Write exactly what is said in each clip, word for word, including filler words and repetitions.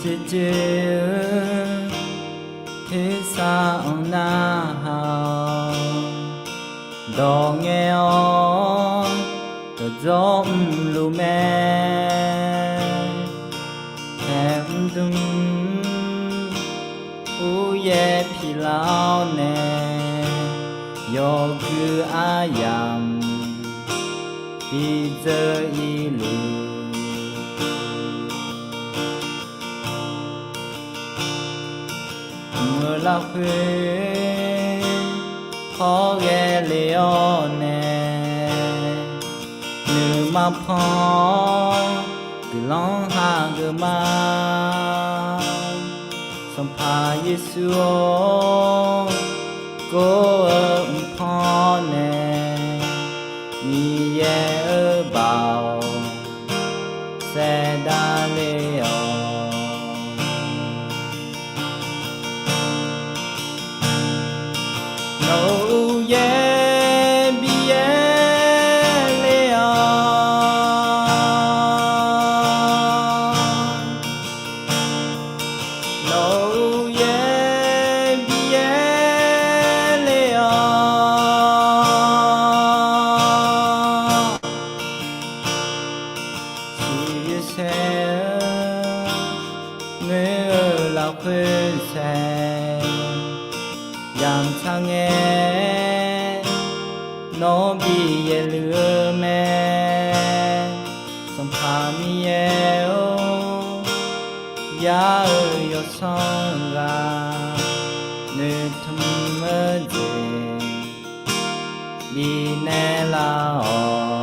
Jeqjeq-eu tersar-anr narhaq-awq. Dawq ngae-awr dawqdzawr mrluf mae. Taeq mrdmq uryaer piqlar-awr nae, yawgui aryamq bidzeur irluf. Mq-eu lafkhoer hawr ghae le-awr nae, nuima pan-awr guiqlanq hageuf ma. Sanqpaq Yeqsur-or, gor-eu mq pan nae, Miqyaer-euq baoq saevdav le-awq. Nawq-euq uqyaer bi yaer le-awq. Nawq-euq uqyaer bi yaer le-awq. Siqyoeq saer-eu ngoer-eu lafkhoer saer, yamq tsaq ngae nawr bi yaerluf-eu mae. Sanqpaq Miqyaer-or, yar-euq yawsanr ghaq noeqtmq-eu jeq bifnaeq lar-awq.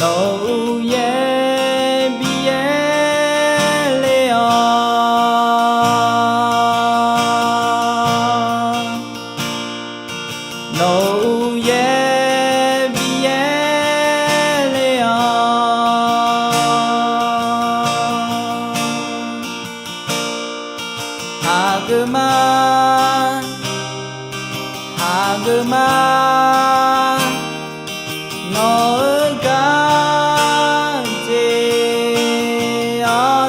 Nawq-euq uqyaer bi yaer le-awq. Nawq-euq uqyaer bi yaer le-awq. Hageuf ma, hageuf ma, nawq-euq gar jeq-awr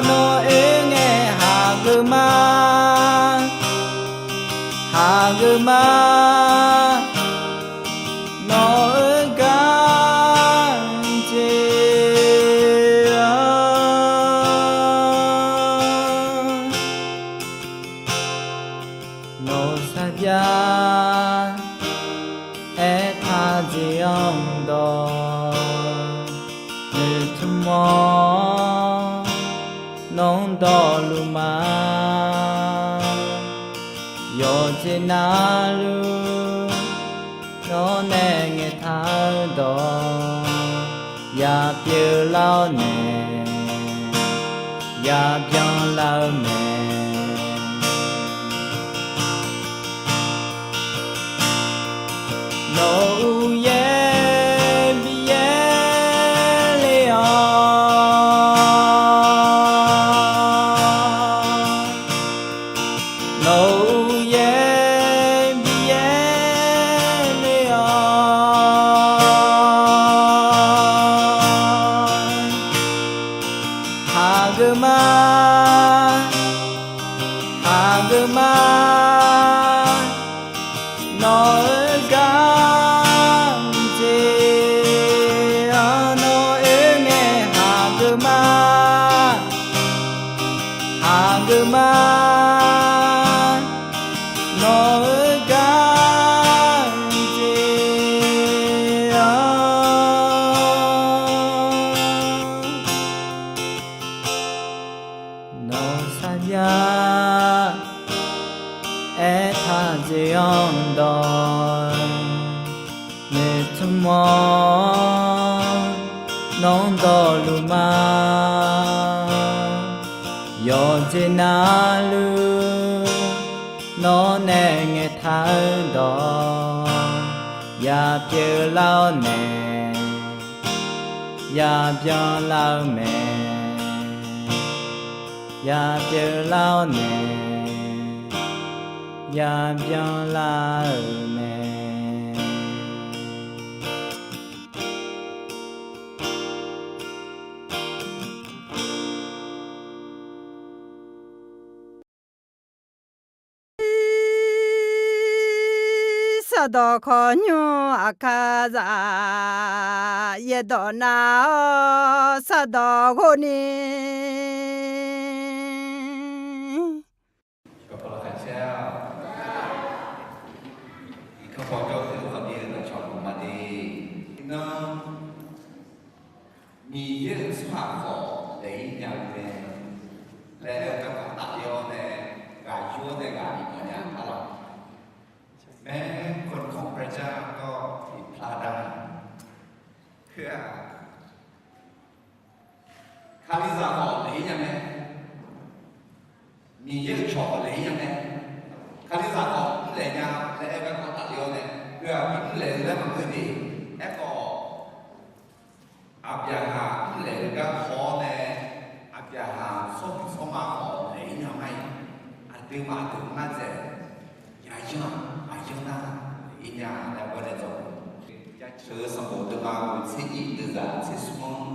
nawr oe ngae hageuf ma, hageuf ma, nawq-euq gar jeq-awr nawq-euq sarjax aertaq jeq-anr dawq noeqtmq-awr nawr dawqluf ma. Yawqjeq navluf nawr nae ngaeqtaq-eu dawq ya pyeuflar-awr nae, ya byanlar-eu mae. Nawq-euq uqyaer bi yaer le-awq. Nawq-euq uqyaer bi yaer le-awq. Hageuf ma, hageuf ma, nawq-euq gar jeq-awr nawr oe ngae hageuf ma, hageuf ma, nawq-euq gar jeq-awr nawq-euq sarjax aertaq jeq-anr dawq noeqtmq-awr nawr dawqluf ma. Yawqjeq navluf nawr nae ngaeqtaq-eu dawq ya pyeuflar-awr nae, ya byanlar-eu mae. Ya pyeuflar-awr nae, ya byanlar-eu mae. Sardawq khawqnymr aqkar zaf, yaerdawq nav-awr sardawq ghov ni. Iqnan, Miqyaer-euq tsawrhaq khawf laeq-ir nya-eu mae laer aer-eu garkawv tafler-awr nae, ghaq yur-awr nae ghaq bimawr nya arlawq. แม้คนของพระเจ้าก็ผิดพลาดได้ Khoer-aq, Kalizaq khawf laeq-ir nya mae. Miqyaer-euq cawq khawf laeq-ir nya mae. Kalizaq khawf mrlaeq nya laer aer-eu garkawv tafler-awr nae, khoer-aq, bimrlaeq-eu laer maqngeur de. Aerkhawf, Aqbyaqhaq mrlaeq-eu garkawv-awr nae, Aqbyaqhaq tsawrhaq tsawrma khawf laeq-ir nya ma-iq, aqduimaf aqdui nar dzaeq, yaqyanr-aq, aqyanr nar laeq-ir nya laer aer-awr nae dzawgeuf-eu. Jaceuq-eu sanqbof deuvma-euq tser nyiq deuvzaq tser smr-anr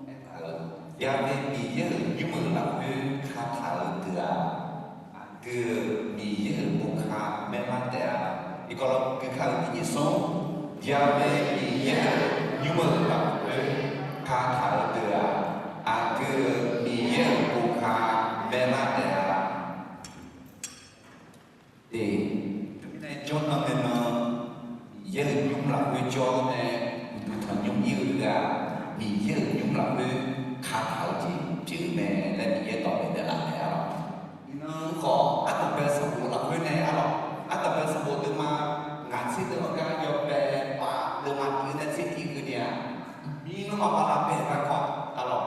aertaq-euq, Ya'ni Miqyaer-euq nymr-euq lafkhoer kataq-eu deuq-aq, aqdui-euq Miqyaer-euq boka maerlar taef-a. Iqkawv lawr gui kar-eu tiqjeq smr, Ya'ni Miqyaer-euq nymr-euq lafkhoer kataq-eu deuq-aq, aqdui-euq Miqyaer-euq boka maerlar taef-a. Teumirnae jawrnan ngaenan, Miqyaer-euq nymr lafkhoer jawr-awr nae, uqduq tanqnymr ir-eu ghaq, Miqyaer-euq nymr lafkhoer kataq-eu jeq pyeuf-eu mae laer Miqyaer dawq maeq daef laf taef-a lawq. Iqnan khawf, ardanqbae sanqbof lafkhoer nae arlawq, ardanqbae sanqbof deuvma ngaq tser deuv-anr gar yawbae pav deuvma tiq-eu nae tser tiq keuvni-aq, mirnan maqpav lavbae-eu garkawv arlawq.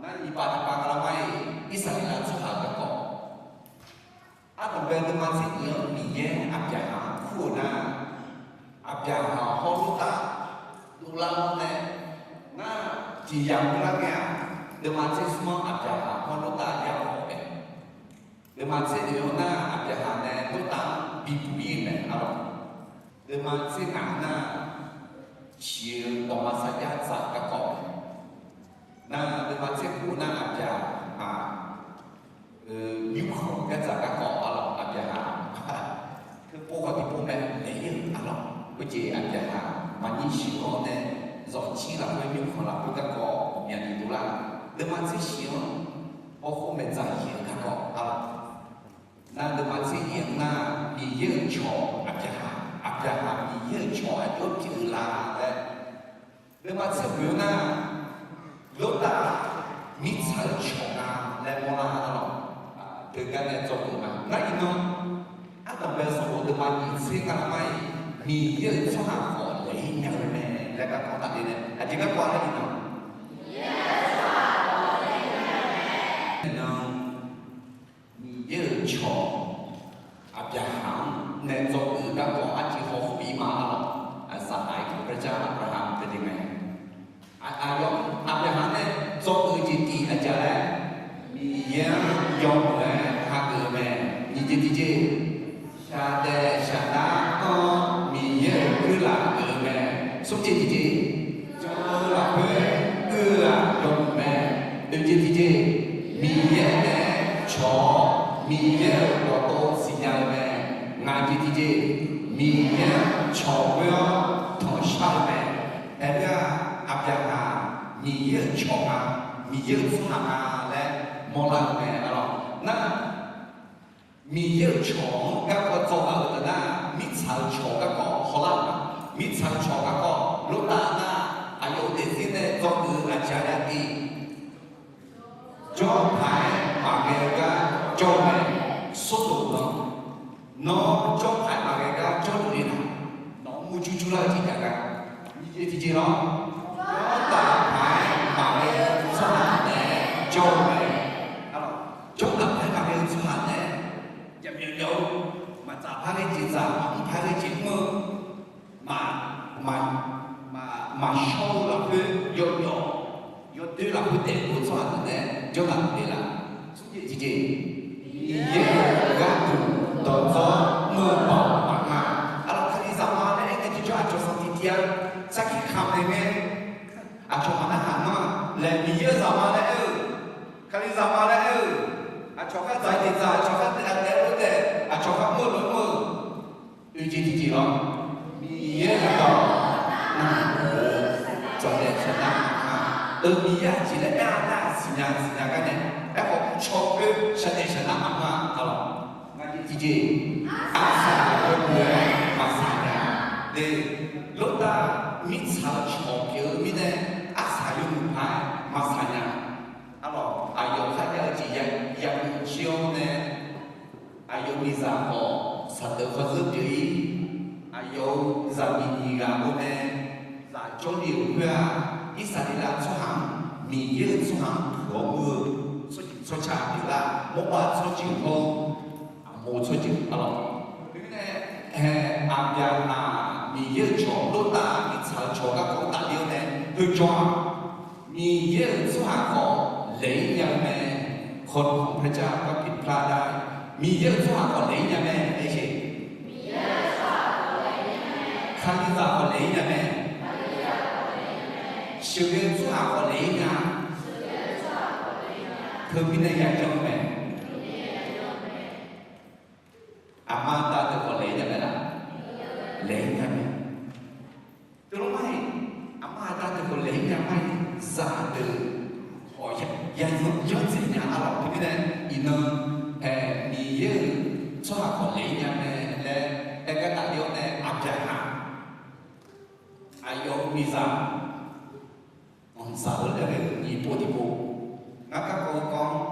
Nar nyiq pav tiq pav nga lar mar-iq, Irsaqleqlav tsawrhaq-euq garkawv Ardanqbae deuvma tser nyiq-anr Miqyaer Aqbyaqhaq-anr kur-euq nar, Aqbyaqhaq hawr Lortav dovlar-awr nae, nar tiq yamq lar ngae-aq, deuvma tser smr-anr Aqbyaqhaq hawr Lortav yar khawf-eu mae. Deuvma tser oeq-anr nar, Aqbyaqhaq nae Lortav-anr bibuq ir-eu mae arlawq. Deuvma tser ngaq-anr nar, ciq-eu dawqma sarjax dzaq-eu garkawv mae. Nar deuvma tser khof nar, Aqbyaqhaq nymrkhanq-eu gardzaq garkawv arlawq, Aqbyaqhaq teupov khawf tiqpov mae naeq-ir-euq arlawq. Khoerjeq Aqbyaqhaq maqnyir sheuq-awr nae, zawqjir lafkhoer nymrkhanq lafkhoer garkawv ghawqmyani dovlar. Deuvma tser shif-anr hawkhof maeqdzaq yaeq-eu garkawv arlawq. Nar deuvma tser nyiq-anr nar, Miqyaer-euq cawq Aqbyaqhaq, Aqbyaqhaq Miqyaer-euq cawq aqjox pyeuf-eu la laer, deuvma tser khof-anr nar, Lortav mirtsaq-eu cawq nga laer mawrlar arlawq. Teugar nae dzawgeuf ma. Nar iqnan, ardanqbae sanqbof deuvma nyiq tser nga lar mar-iq, Miqyaer-euq tsawrhaq khawf laeq-ir nya-eu mae laer garkawv tafler nae aqjeq garkawv-a laer iqnan, iqnan Miqyaer-euq cawq Aqbyaqhaq-anr nae dzawgeuf-eu garkawv arciv hawkhof ir ma arlawq. Aqsaqhaq-iq พระเจ้า Aqbyaqhaq pyeuf-eu mae. Aqyawf Aqbyaqhaq nae dzawgeuf-eu jeq tiq aqjeq laer, Miqyaer-anr yawmuiq-aer hageuf-eu mae. Nyiq jeq tiqjeq, shaqdaef shaqdar anr-awr Miqyaer-euq kuirlaf geuf-eu mae. Smr jeq tiqjeq, jan-eu lafkhoer uir-eu-aq yawmuiq mae. Oeq jeq tiqjeq, Miqyaer nae cawq-awr Miqyaer-euq dawqtawv siqnya-eu mae. Ngaq jeq tiqjeq, Miqyaer-anr cawq ghoer-awr tanqshar-eu mae. Aernar, Aqbyaqhaq Miqyaer-euq cawq nga, Miqyaer-euq tsawrhaq nga laer mawrlar-eu mae arlawq. Nar, Miqyaer-euq cawq-anr garkawv dzawgeuf-eu deuq nar, mirtsaq-euq cawq garkawv hawlar-euq ma. Mirtsaq-euq cawq garkawv Lortav nar, aqyawf-euq daefzir nae dzawgeuf-eu aqjeq-a laer aqdui, jawrpaq-aer maqghae-eu gar jawr-eu mae. Sordoq-anr nawr jawrpaq-aer maqghae gar jawrluf le nar, nawq-anr murjur jurlar-eu jeq jav gar. Nyiq jeq tiqjeq lawr, jawrtaf paq-aer maqghae-eu tsawrhaq naeq-aer jawr-eu mae. Jawrtaf paq-aer maqghae-eu tsawrhaq naeq-aer jaqmyawf myawf-eu, maqtsaf par ghae jeq tsaf, maqmr par ghae jeq mr-eu, maq, maq, maqshawr-eu lafkhoer yawjawf, yawdoer lafkhoer daefluf-eu tsawrhaq deuq nae jawrtaf le laf. Smr jeq tiqjeq, Miqyaer-euq gharduq dawqdzawr mr-eu baoq maqnga. Arlawq, Kalizaq ma laer aer ngae tiqjawr aqcawq sanqtiq tiv-a. Sarkir kamq naeq ngae, aqcawq maqnarhaq ngar laer Miqyaer-euq zaqma laer aer-eu, Kalizaq ma laer aer-eu, aqcawq khar dzaq jeq dzaq, aqcawq khar daef-a daef-eu daef, aqcawq khar mr-eu lof mr-eu, oeq jeq tiqjeq lawr. Miqyaer-euq dawq navluf-eu, dzaqdaef shaqdav maqngeur-a. Miqyaer aqjeq laer aer-a nar, siqnya siqnya gar nae, aerkhawf mrcaw khoer shaqdaef shaqdav maqngeur-a. Aqlawq, tiqjeq, arsaq yawmuiq-aer maqsaq nya. Lortav mirtsaq-eu cawq pyeuf-eu mirnae, arsaq yawmuiq paq-aer maqsaq nya. Aqlawq, aqyawf kharjav-eu jeq ya, yamq jir-awr nae, aqyawf miqzaq khawf saqdeuq khawf zeur pyeuf-ir. Aqyawf-euq zaqmiq nyiq ghaq-awr nae, zaq jawrle-euq khoer-aq, Irsaqleqlav tsawrhaq-anr, Miqyaer-euq tsawrhaq-anr puq-awr muir-eu tsawrjeuq tsawrca pyeuflar, mawrbav tsawrjeuq hawr-eu aqmov tsawrjeuq, aqlawq. Khoermirnae, aqbyaqhaq Miqyaer-euq cawq, lortav mirtsaq-eu cawq garkawv tafler-awr nae, heujawr-aq, Miqyaer-euq tsawrhaq khawf laeq-ir nya-eu mae. คนของพระเจ้าก็ผิดพลาดได้ Miqyaer-euq tsawrhaq khawf laeq-ir nya mae, aer-eu jeq. Kalizaq khawf laeq-ir nya mae. Sheuqghae-eu tsawrhaq khawf laeq-ir nya. Teumirnae ya janr-eu mae. Aqma aqda deuq khawf laeq-ir nya mae laf? Laeq-ir nya mae. Teulof mar-iq, aqma aqda deuq khawf laeq-ir nya mar-iq, zaqdeuq khawf ya, ya yanr dzaeq nya, aqlawq. Teumirnae iqnan, Miqyaer-euq tsawrhaq khawf laeq-ir nya mae laer aer gar tafler-awr nae, aqbyaqhaq, aqyawf-euq miqzaq, anqdzaq-eu laer ghae-eu nyiq pov tiqpov, ngar garkawv-eu kawv-anr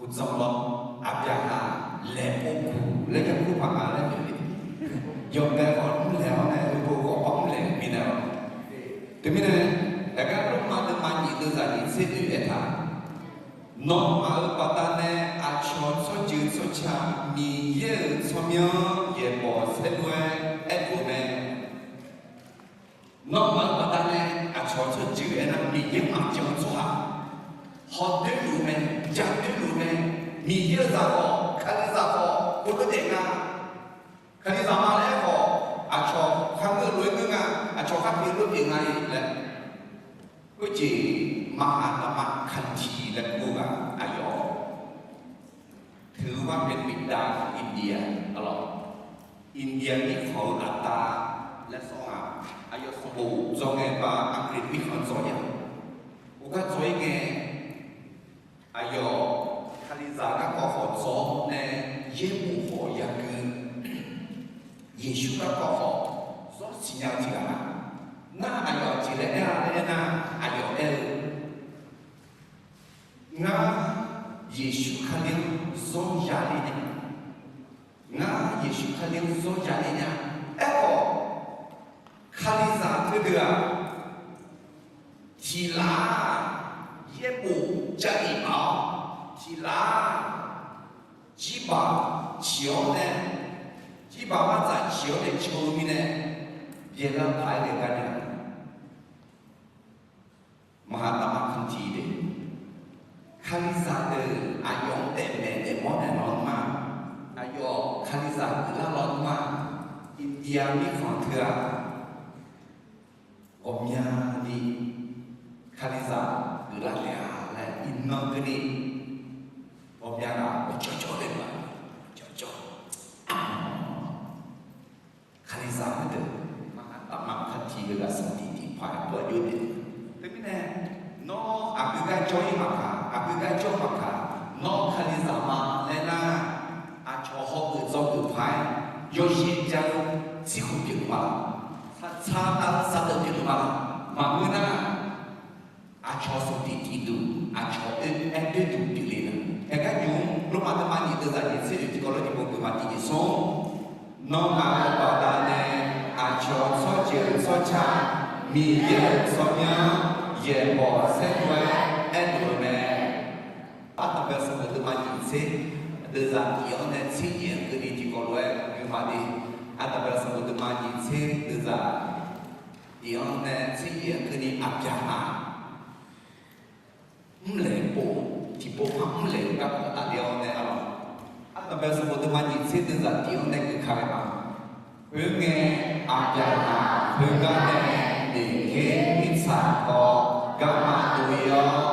uqdzan lawr, aqbyaqhaq laeqpov guq laer ya kur paq nga laer noeq le. Yawbae khawf mrlaeq-awr nae, heupov khawf par mrlaeq-eu mirnae lawr. Teumirnae, aqgar Lormav deuvma nyiq deuvzaq nyiq tser oe aertaq, nawmaf-euq baqdanae aqcawq tsawrjeuq tsawrca Miqyaer-euq tsawrmyanr yaeqbawq saerlu-aer aerkhof-eu mae. Nawmaf-euq baqdanae aqcawq tsawrjeuq aernar, Miqyaer maqjan-eu tsawrhaq, hawdoer luf-eu mae, jadoer luf-eu mae. Miqyaer-euq zaq khawf, Kalizaq khawf, hawdoer daef nga. Kalizaq ma laer khawf, aqcawq kharngeur lof-aer ngeur nga, aqcawq kharpyeuf lof-aer pyeuf nga-iq laer. Khoerjeq, Mahatma Gandhi laer kur-eu ghaq aqyawf, ถือว่าเป็นบิดาของอินเดีย aqlawq. India mirkhanq-eu aqda laer sawr nga. Aqyawf sanqbof dzawr ngae, ba Aqkaq mirkhanq dzawr nya. Khoergar dzawr-ir ngae, aqyawf Kalizaq garkawv khawf dzawr nae, yaerbof khawf yagui, Yeqsur garkawv khawf zawr siqnya-eu tiq ghaq nga. Nar aqyawf aqjeq laer aer-a laer aernar, aqyawf aer-eu, Ngar Yeqsur Kali-anr zawr yaler nya. Ngar Yeqsur Kali-anr zawr yaler nya. Aerkhawf, Kalizaq heudeuq-aq, tiq laf-aq, yaerbof jav-iq baf-awr, tiq laf-aq, jirbaq ciq-awr nae, jirbaq martsaq ciq-awr nae caw-eu mirnae, byaeqlar paq-aer ghae gar nya. Mahatma Gandhi deuq, Kalizaq deuq aqyawf-anr daefmaeq daefmawr naeq lawnmr-aq, aqyawf Kalizaq guiqlar lawnmr-aq, India mirkhanq teu-aq, ghawqmyani Kalizaq guiqlar taef-a laer iqnan keuvni, ghawqmya ghaq ghawqjawr jawr le ma, ghawqjawr jawr. Kalizaq heudeuq, Mahatma Gandhi heughaq sanqtiq tiqpaq-aer dawq jov-aer, teumirnae, nawr aqgeu gar jawr-ir maqkaq, aqgeu gar jawr maqkaq, nawr Kalizaq ma laer nar, aqcawq hawgeuf dzawgeuf paq-aer yawshaef jav-eu tsirkhmq pyeuf-eu ma laq? Saqtsaq nav-eu saqdeuq pyeuf-eu ma laq? Maqngeur nar, aqcawq sanqtiq tiqduq, aqcawq oe-aer doerduq pyeufle nar. Haegar nymq-mr Lormav deuvma nyiq deuvzaq nyiq tser oe tiqkawv lof tiqpov geufmaf tiqjeq smr-or, nawmaf-euq baqdanae aqcawq tsawrjeuq tsawrca Miqyaer-euq tsawrmyanr yaeqbawq saerlu-aer aerluf-eu mae. Ardanqbae sanqbof deuvma nyiq tser deuvzaq tiq-anr nae tser nyiq-anr keuvni tiqkawv lof-aer geufmaf ni, Ardanqbae sanqbof deuvma nyiq tser deuvzaq tiq-anr nae tser nyiq-anr keuvni aqbyaqhaq mrlaeq pov, tiqpov par mrlaeq-eu garkawv tafler-awr nae arlawq. Ardanqbae sanqbof deuvma nyiq tser deuvzaq tiq-anr nae geuf ka ghae ma. Khoerngae, aqbyaqhaq khoergar nae noeqkeuv mirtsaq paw garma dov-ir-awr,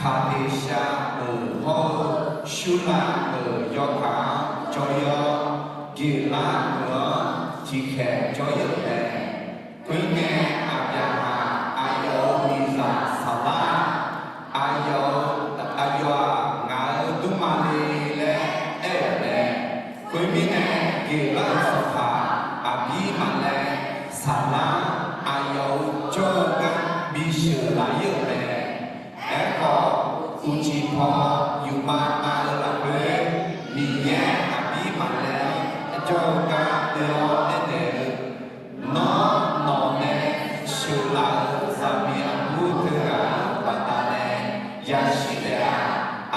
Kaqdeqshav meuq hawr-eu Surlav meuq yawkaq-anr jawr-ir-awr, Geqlar meuq-anr tiqkhaeq sheuqlaf-ir-euq mae. Aerkhawf, uqcif paw yufmav nav-eu lafkhoer, Miqyaer aqbir maqlaer-anr jawr-eu gar oe-awr aernaeq-eu, Nawr, nawq nae sheuqlaf-euq zaqmiq aqbur teughaq-euq baqdanae yashir taef-a.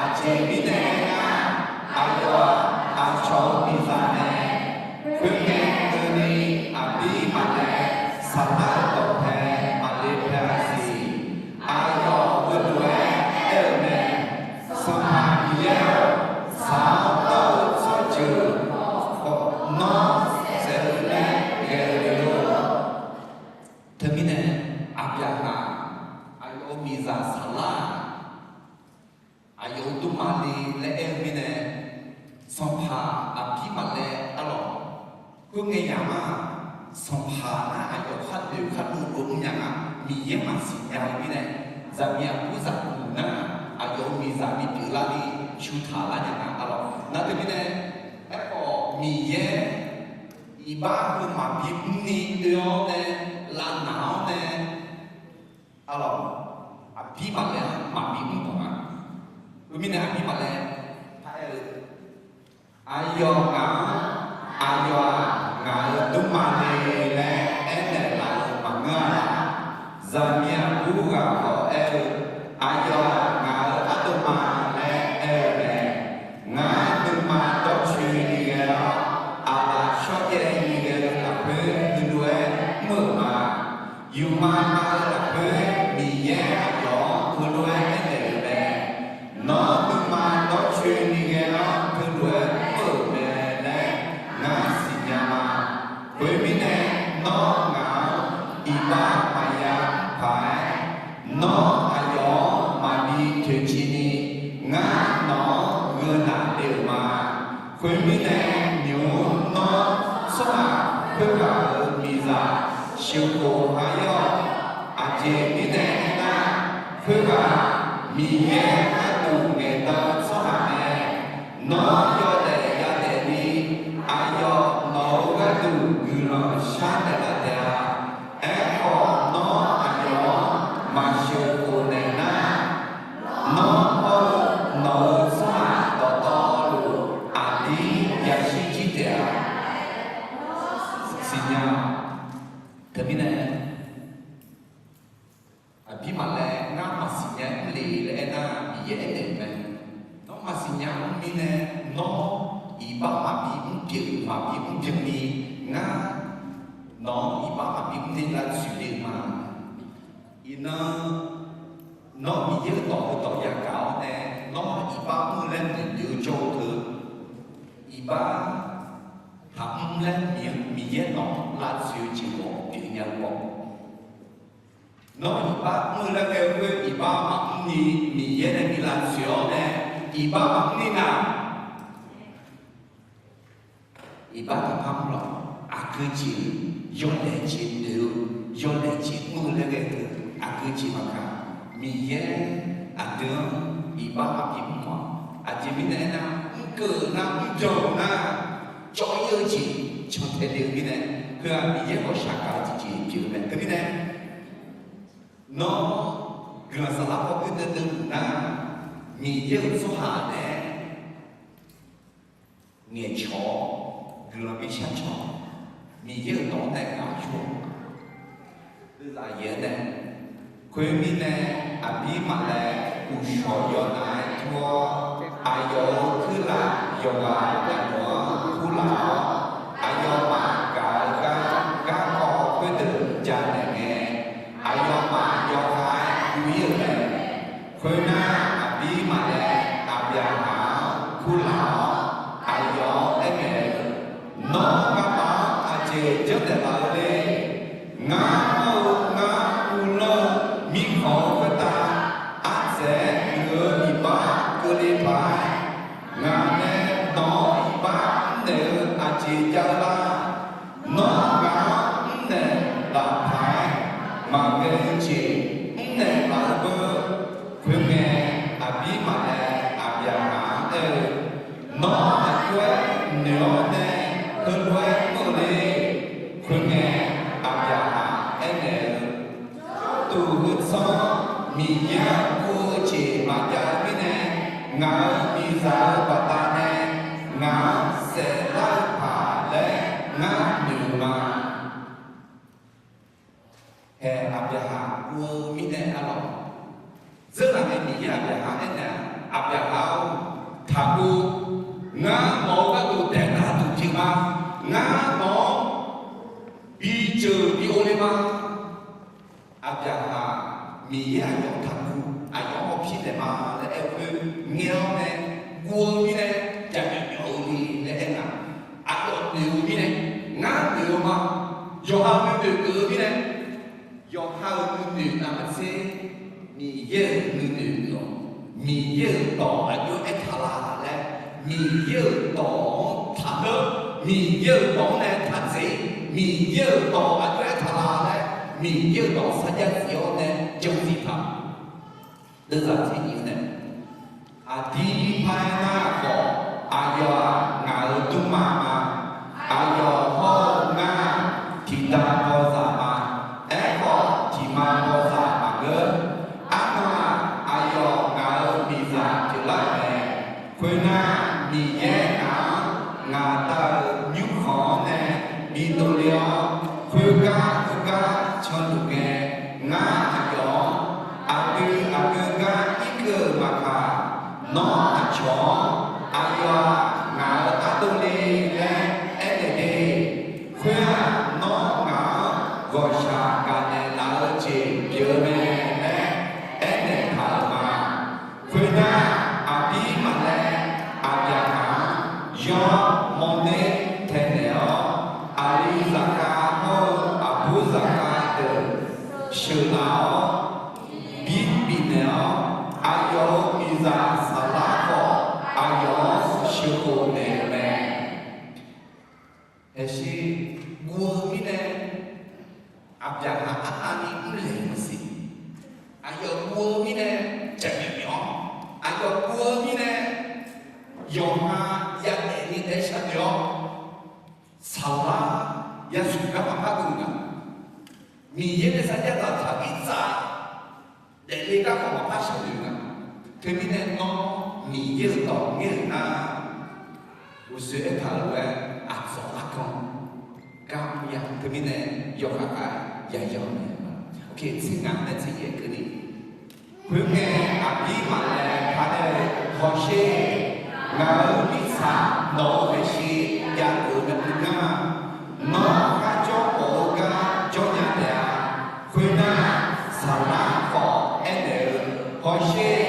Aqjeq mirnae aernar, aqyawf-aq, aqcawq-euq miqzaq mae. Khoerngae keuvni aqbir maqlaer saqlar-euq dawqpae maqle paeq-a siq. Aqyawf heulof-aer aer-euq mae. Sanqpaq Miqyaer-or, saq-awr dawr-eu tsawrjeuq khawf nawr saef-eu laer ghae-eu le lor. Teumirnae, Aqbyaqhaq aqyawf-euq miqzaq saqlar-aq, aqyawf-euq dmrma le laer aer-eu mirnae, sanqpaq aqbir maqlaer arlawq. Khoerngae yamq-aq, sanqpaq nar aqyawf khar noeq khar dov dov mr nya nga. Miqyaer maqsiq nya-eu mirnae, zaqmiq aqbur zaqguq nar aqyawf-euq miqzaq bipyeuf larni cu taq lar nya nga arlawq. Nar teumirnae, aerkhawf Miqyaer iqbax heu maqbi mrni oe-awr nae, lavnaq-awr nae, arlawq, aqbir maqlaer-anr maqbi mr bawq nga. Khoermirnae aqbir maqlaer par aer-eu, Aqyawf ngaq-anr, aqyawf-aq, ngaq-euq dmrma le laer aernaeq laf-euq maqngeur-a. Zaqmiq aqbur ghaq khawf aer-eu, Aqyawf-aq, ngaq-euq ardov ma laer aer-eu mae. Ngar nuima dawrcoeni ghae-awr, aqlaf shawrjaev ni ghae-eu lafkhoer heulof-aer mr-euq ma. Yufmav nav-eu lafkhoer Miqyaer aqyawf-anr heulof-aer aernaeq-euq mae. Nawr nuima dawrcoeni ghae-awr heulof-aer mr-euq mae laer ngar siqnya ma. Khoermirnae, nawr ngaq-anr iqbax maqya paq-aer, nawr aqyawf-anr maqbi toeqciv ni, ngar nawq-anr gheunaq le-euq ma. Khoermirnae, nymq-mr nawr tsawrhaq khoerghaq-euq miqzaq sheuqkhof ha-ir-awq. Aqjeq mirnae aernar, khoerghaq Miqyaer gharduq ngaeqdan-eu tsawrhaq mae. Nawr yawdaef yadaef ni, aqyawf nawq-euq gharduq guiqlanq sharnaeq laf taef-a. Aerkhawf, nawr aqyawf-anr maqsheuqkhof naeq nar, nawr hawr-eu nawq-euq tsawrhaq dawqtawvluf aqdir yashir jir taef-a. Siqnya-awq. Teumirnae, aqbir maqlaer ngar maqsiq nya mr le laer aernar, Miqyaer aernaeq-euq mae. Nawr maqsiq nya mr mirnae, nawr iqbax maqbi mr pyeuf maqbi mr pyeuf ni, ngar nawq-anr iqbax maqbi mr ni lavtsoeq le-eu ma. Iqnan, nawr Miqyaer-euq dawq heudawq yagaq-awr nae, nawr iqbax mr-eu laer noeqnoeq-eu jawr-eu teu, iqbax taqmr laer Miqyaer nawq-anr lavtsoeq-eu jeq mawf pyeuf nya-eu baw. Nawr iqbax mr-eu laer ghae-eu khoer iqbax maqmr ni, Miqyaer nae bi lavtsoeq-awr nae, iqbax maqmr ni nar, iqbax taqpar mr lawq. Aqgeu jeq, yawdaef jeq noeq-eu, yawdaef jeq mr-eu laer ghae-eu aqgeu jeq maqkaq, Miqyaer aqdui-anr iqbax maqbi mr-awq. Aqjeq mirnae aernar, mrkeuv-euq nar, mrjan-euq nar, cawv-ir-eu jeq cantae le-eu mirnae, heu-aq Miqyaer ghawqshaq gaq-eu tiqjeq pyeuf-eu mae. Teumirnae, nawr guiqlanq saflar paw gui deuv deuv luf nar, Miqyaer-euq tsawrhaq nae ngaeqcawq-awr, guiqlanq bi shar cawq, Miqyaer-euq dawq-anr nae gaq-awr, deuv zaf yaeq-aer nae, khoermirnae, aqbir maqlaer uqshawq yawqnav-aer tur-awr, aqyawf-euq kuirlaf yawqghaq navluf-anr kurlaf-awr, aqyawfmaf gaq-eu gar garkawv khoerdeuq janaeq ngae, aqyawfmaf yawkhav-aer guv-ir-euq mae. Khoernar, aqbir maqlaer Aqbyaqhaq-anr kurlaf-awr, aqyawf-anr aerngae-eu, Nawr nga'maf-anr aqjeq janrnaeq laf-eu le. Ngar hawr-eu ngar uvlanr-eu mirkhanq-eu khoertav, ardzaeq-aer muiq-eu iqbax keuvle paq-aer, ngaq nae nawq-anr iqbax mrnaeq-eu aqjeq jav-eu lar. Nawr ngaq-anr mrnaeq laf paq-aer, maqghae-eu jeq mrnaeq laf-eu beu. Khoerngae, aqbir maqlaer Aqbyaqhaq-anr aer-eu, Nawr aqjox-aer noeq-awr nae heulof-aer mr-eu le. Khoerngae, Aqbyaqhaq aernaeq-eu, Jawrduq heu tsanr Miqyaer-anr guv-eu jeq maqjav-eu mirnae, ngaq-euq miqzaq-euq baqdanae ngaq-anr saeflar-eu paq laer ngar noeq-eu ma. Hae, Aqbyaqhaq guv-eu mirnae arlawq. Dzeurlaf nae Miqyaer Aqbyaqhaq aernaeq-aq, Aqbyaqhaq-or, taqguv. Ngar nawq-euq gharduq daeqdaq duq jeq ma. Ngar nawq-anr bi jeuq bi ov le ma. Aqbyaqhaq Miqyaer aqyawf taqguv, aqyawf-anr hawpir naeq ma laer aer-eu khoer ngae-awr nae guv-eu mirnae, jaqmyawf myawf-eu le laer aernar, aqyawf noeq-eu mirnae, ngar noeq-eu ma. Yawqha nuinoeq geuf-eu mirnae, yawqha-euq nuinoeq navmaqtser Miqyaer-euq nuinoeq geuf-awq. Miqyaer-euq dawq aqjox-aer aertaq la laer, Miqyaer-euq dawq-anr taqneur, Miqyaer-euq dawq-anr nae taqdzaeq, Miqyaer-euq dawq aqjox-aer aertaq la laer, Miqyaer-euq dawq sarjax zif-awr nae janzif taq. Deuvzaq tiq nyiq nae, aqdir par-aer nar khawf, aqyawf-aq ngaq-euq dmrma ma. Aqyawf hawr-eu ngar tiqda bawzaq ma. Aerkhawf, tiqma bawzaq maqngeur. Arnan-aq, aqyawf ngaq-euq miqzaq pyeuflar-euq mae. Khoernar, Miqyaer ngaq-anr ngaq Da-euq nymrkhanq-anr nae bidov le-awr, khoergar heugar canluf ngae, ngar aqyawf-anr aqdui aqgeu gar irkeuv-euq maqkaq, nawr aqcawq-anr, Aqyawf-aq ngaq-euq ardov le laer aernaeq de. Khoer-aq, nawr ngaq-anr ghawqshaq gaqnaeq laf-eu jeq pyeuf-eu mae laer aernaeq taq-euq ma. Khoernar, Aqbirmaqlaeq Aqbyaqhaq-anr yawr mawrner taenaeq-awr, aqli zaqkhav hawr-eu aqbur zaqkhav deuq sheuqlaf-awr, bir bifnaeq-awr, aqyawf-euq miqzaq Saqlar khawf, aqyawf-anr sheuqkhof naeq-eu mae. Haeqshir, guv-eu mirnae, Aqbyaqhaq arnavni mrlaeq-eu maqsiq. Aqyawf guv-eu mirnae, jaqmyawf myawf-awr, aqyawf guv-eu mirnae, yawqha yadaef ni daef-aer sharnoeq-awr, Saqlar yashuif gar maqpar geuf-eu nga. Miqyaer nae sarjax dzaqtaq-eu irtsav daefle gar khawf maqpar sharnoeq nga. Teumirnae nawr Miqyaer-euq dawq ngaer-euq nar, uqshoe aertaq-euq lof-aer aqdzawq argan gar mr ya. Teumirnae yawkhav khav yaya-awr naeq-eu ma. Oke, tser ngaq nae tser yaef keuvni. Khoerngae, Aqbirmaqlaeq paq-aer, Hawsher, ngaq-euq mirtsaq nawq-euq maeqshi jav-euq nae pyeuf ngar. Nawr kharjawr mawf-eu gar jawrnya taef-a. Khoernar, Saqlar khawf aernaeq-eu, Hawsher,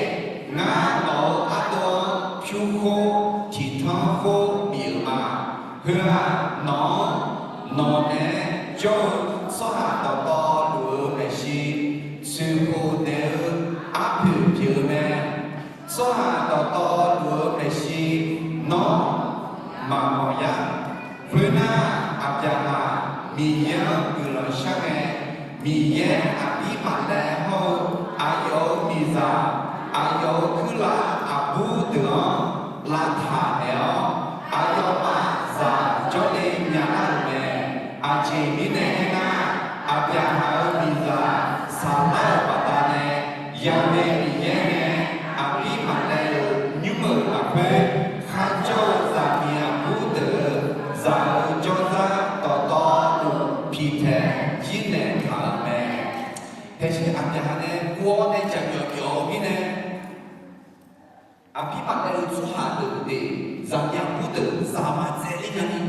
ngar nawq-euq ardov-anr pyur khoer tiqtanr khoer bif-euq ma. Heu-aq, nawq-anr nawq naeq-aer jawr-eu tsawrhaq dawqtawvluf-euq maeqshi tsoeqkhof naeq-eu arpoeq pyeuf-eu mae. Tsawrhaq dawqtawvluf-euq maeqshi nawr maqmawf yar. Khoernar, Aqbyaqhaq Miqyaer-anr guiqlanq shar ngae, Miqyaer Aqbirmaqlaeq hawr-eu aqyawf-euq miqzaq, aqyawf-euq kuirlav aqbur deuq-anr lavtaq naeq-awr, aqyawfmaf zaq jawrle nya lar-euq mae. Aqjeq mirnae aernar, Aqbyaqhaq-euq miqzaq Saqlar-euq baqdanae Yahweh Miqyaer nae Aqbirmaqlaeq-euq nymr-euq lafkhoer kharjawr-eu zaqmiq aqbur deuq-euq zaq-euq jawrzar dawqtawvluf piqtaeq jir naeq taq-euq mae. Haeqshir Aqbyaqhaq nae guv-awr nae jaqmyawf myawf-eu mirnae, Aqbirmaqlaeq-euq tsawrhaq deuq de, zaqmiq aqbur deuq zaq maqtsaevler nyani,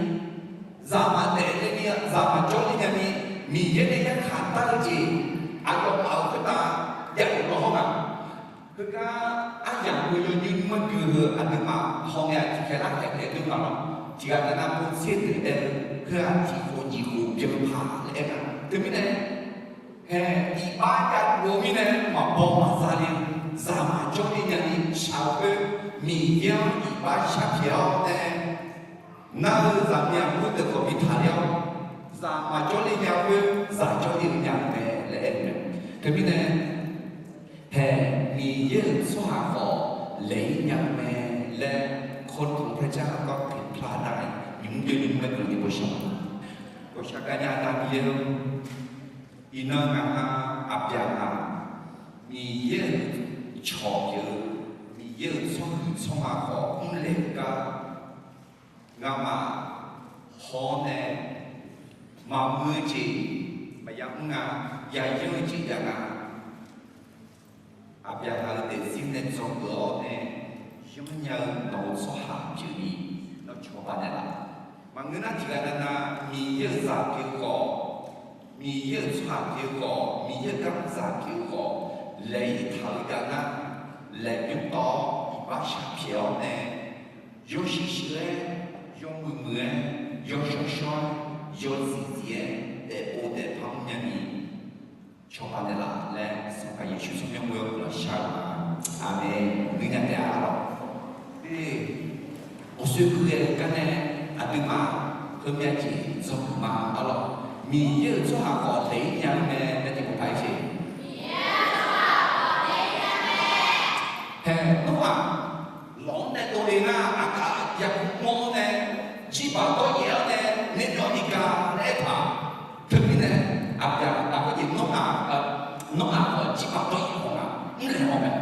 zaq maqdaefler ni, zaq maqjawrler nyani, Miqyaer nae yarkhaq dar-eu jeq aqyawfmaf-euq khoertav jav-euq lawr hawr nga. Heugar aryamq-eu yawnymr nymr-aer gui-eu heu aqduimaf hawngae-aq tiqkhaeq lar khaeq taef dmr nga lawr. Tiqghaq nar nar pov tser deuq aer-eu, heu-aq tiq khof nyiq khof byan paq laer aer nga. Teumirnae, hae, iqbax jav-eu mirnae maqbaw maqza le, zaq maqjawrle nyani shaq-eu khoer, Miqyaer-anr iqbax sharpyaeq-awr nae, nar-eu zaqmiq aqbur deuq khawf bi taqler-awr, zaq maqjawrle nya khoer zaq jawrle-eu nya-eu mae laer aer-eu mae. Teumirnae, hae, Miqyaer-euq tsawrhaq khawf laeq-ir nya-eu mae laer, Kawrtmq พระเจ้าก็ผิดพลาดได้ nymq mr jawr nymr mr mae guiqlanq ni bawshaq, bawshaq gar nya-a Miqyaer-or. Iqnan ngaq ha Aqbyaqhaq Miqyaer-euq cawq pyeuf-eu, Miqyaer-euq tsawrhuiq tsawrma khawf mrlaeq-eu gar, ngamaf haw-awr nae maqmuiq-eu jeq maqya mr nga, yayanr-eu jeq jav nga. Aqbyaqhaq-eu daefzir nae dzawgeuf-awr nae yanrnya-eu nawq-eu tsawrhaq pyeufni, nawr cawba naeqlaf. Maqngeur nar tiqghaq navnav Miqyaer-euq zaq pyeuf-eu khawf, Miqyaer-euq tsawrhaq pyeuf-eu khawf, Miqyaer-euq gardzaq pyeuf-eu khawf, laeq-ir taq-eu jav nar, laeqbymr tawv-awr iqbax shaq pyaeq-awr nae, yawshuir shuir-aer, yawmuiq muiq-aer, yawshawr shawr-aer, yawzif zif-aer, daefpov daefpar mrnya ni, cawba naeqlaf laer Sanqpaq Yeqsur tsawrmyanr ghoe-awr guiqlanq shar-eu ma. Aqmeq. Nuinya taef-a lawq. Ghawqshoe keuv ghae-eu gar nae aqduimaf heumyav jeq dzawgeuf ma-a lawq. Miqyaer-euq tsawrhaq khawf laeq-ir nya-eu mae laer tiqpov paq-aer jeq. Hae, Norhaq lawq-anr nae dovle nar, aqkaq yaqkov mawr-awr nae, jirbaq dawryaef-awr nae, naeq-awr ni gaq laer aertaq. Teumirnae, aqbyaqhaq khoerjeq Norhaq, Norhaq khawf jirbaq dawryaef haw nga, mrlaeq haw mae,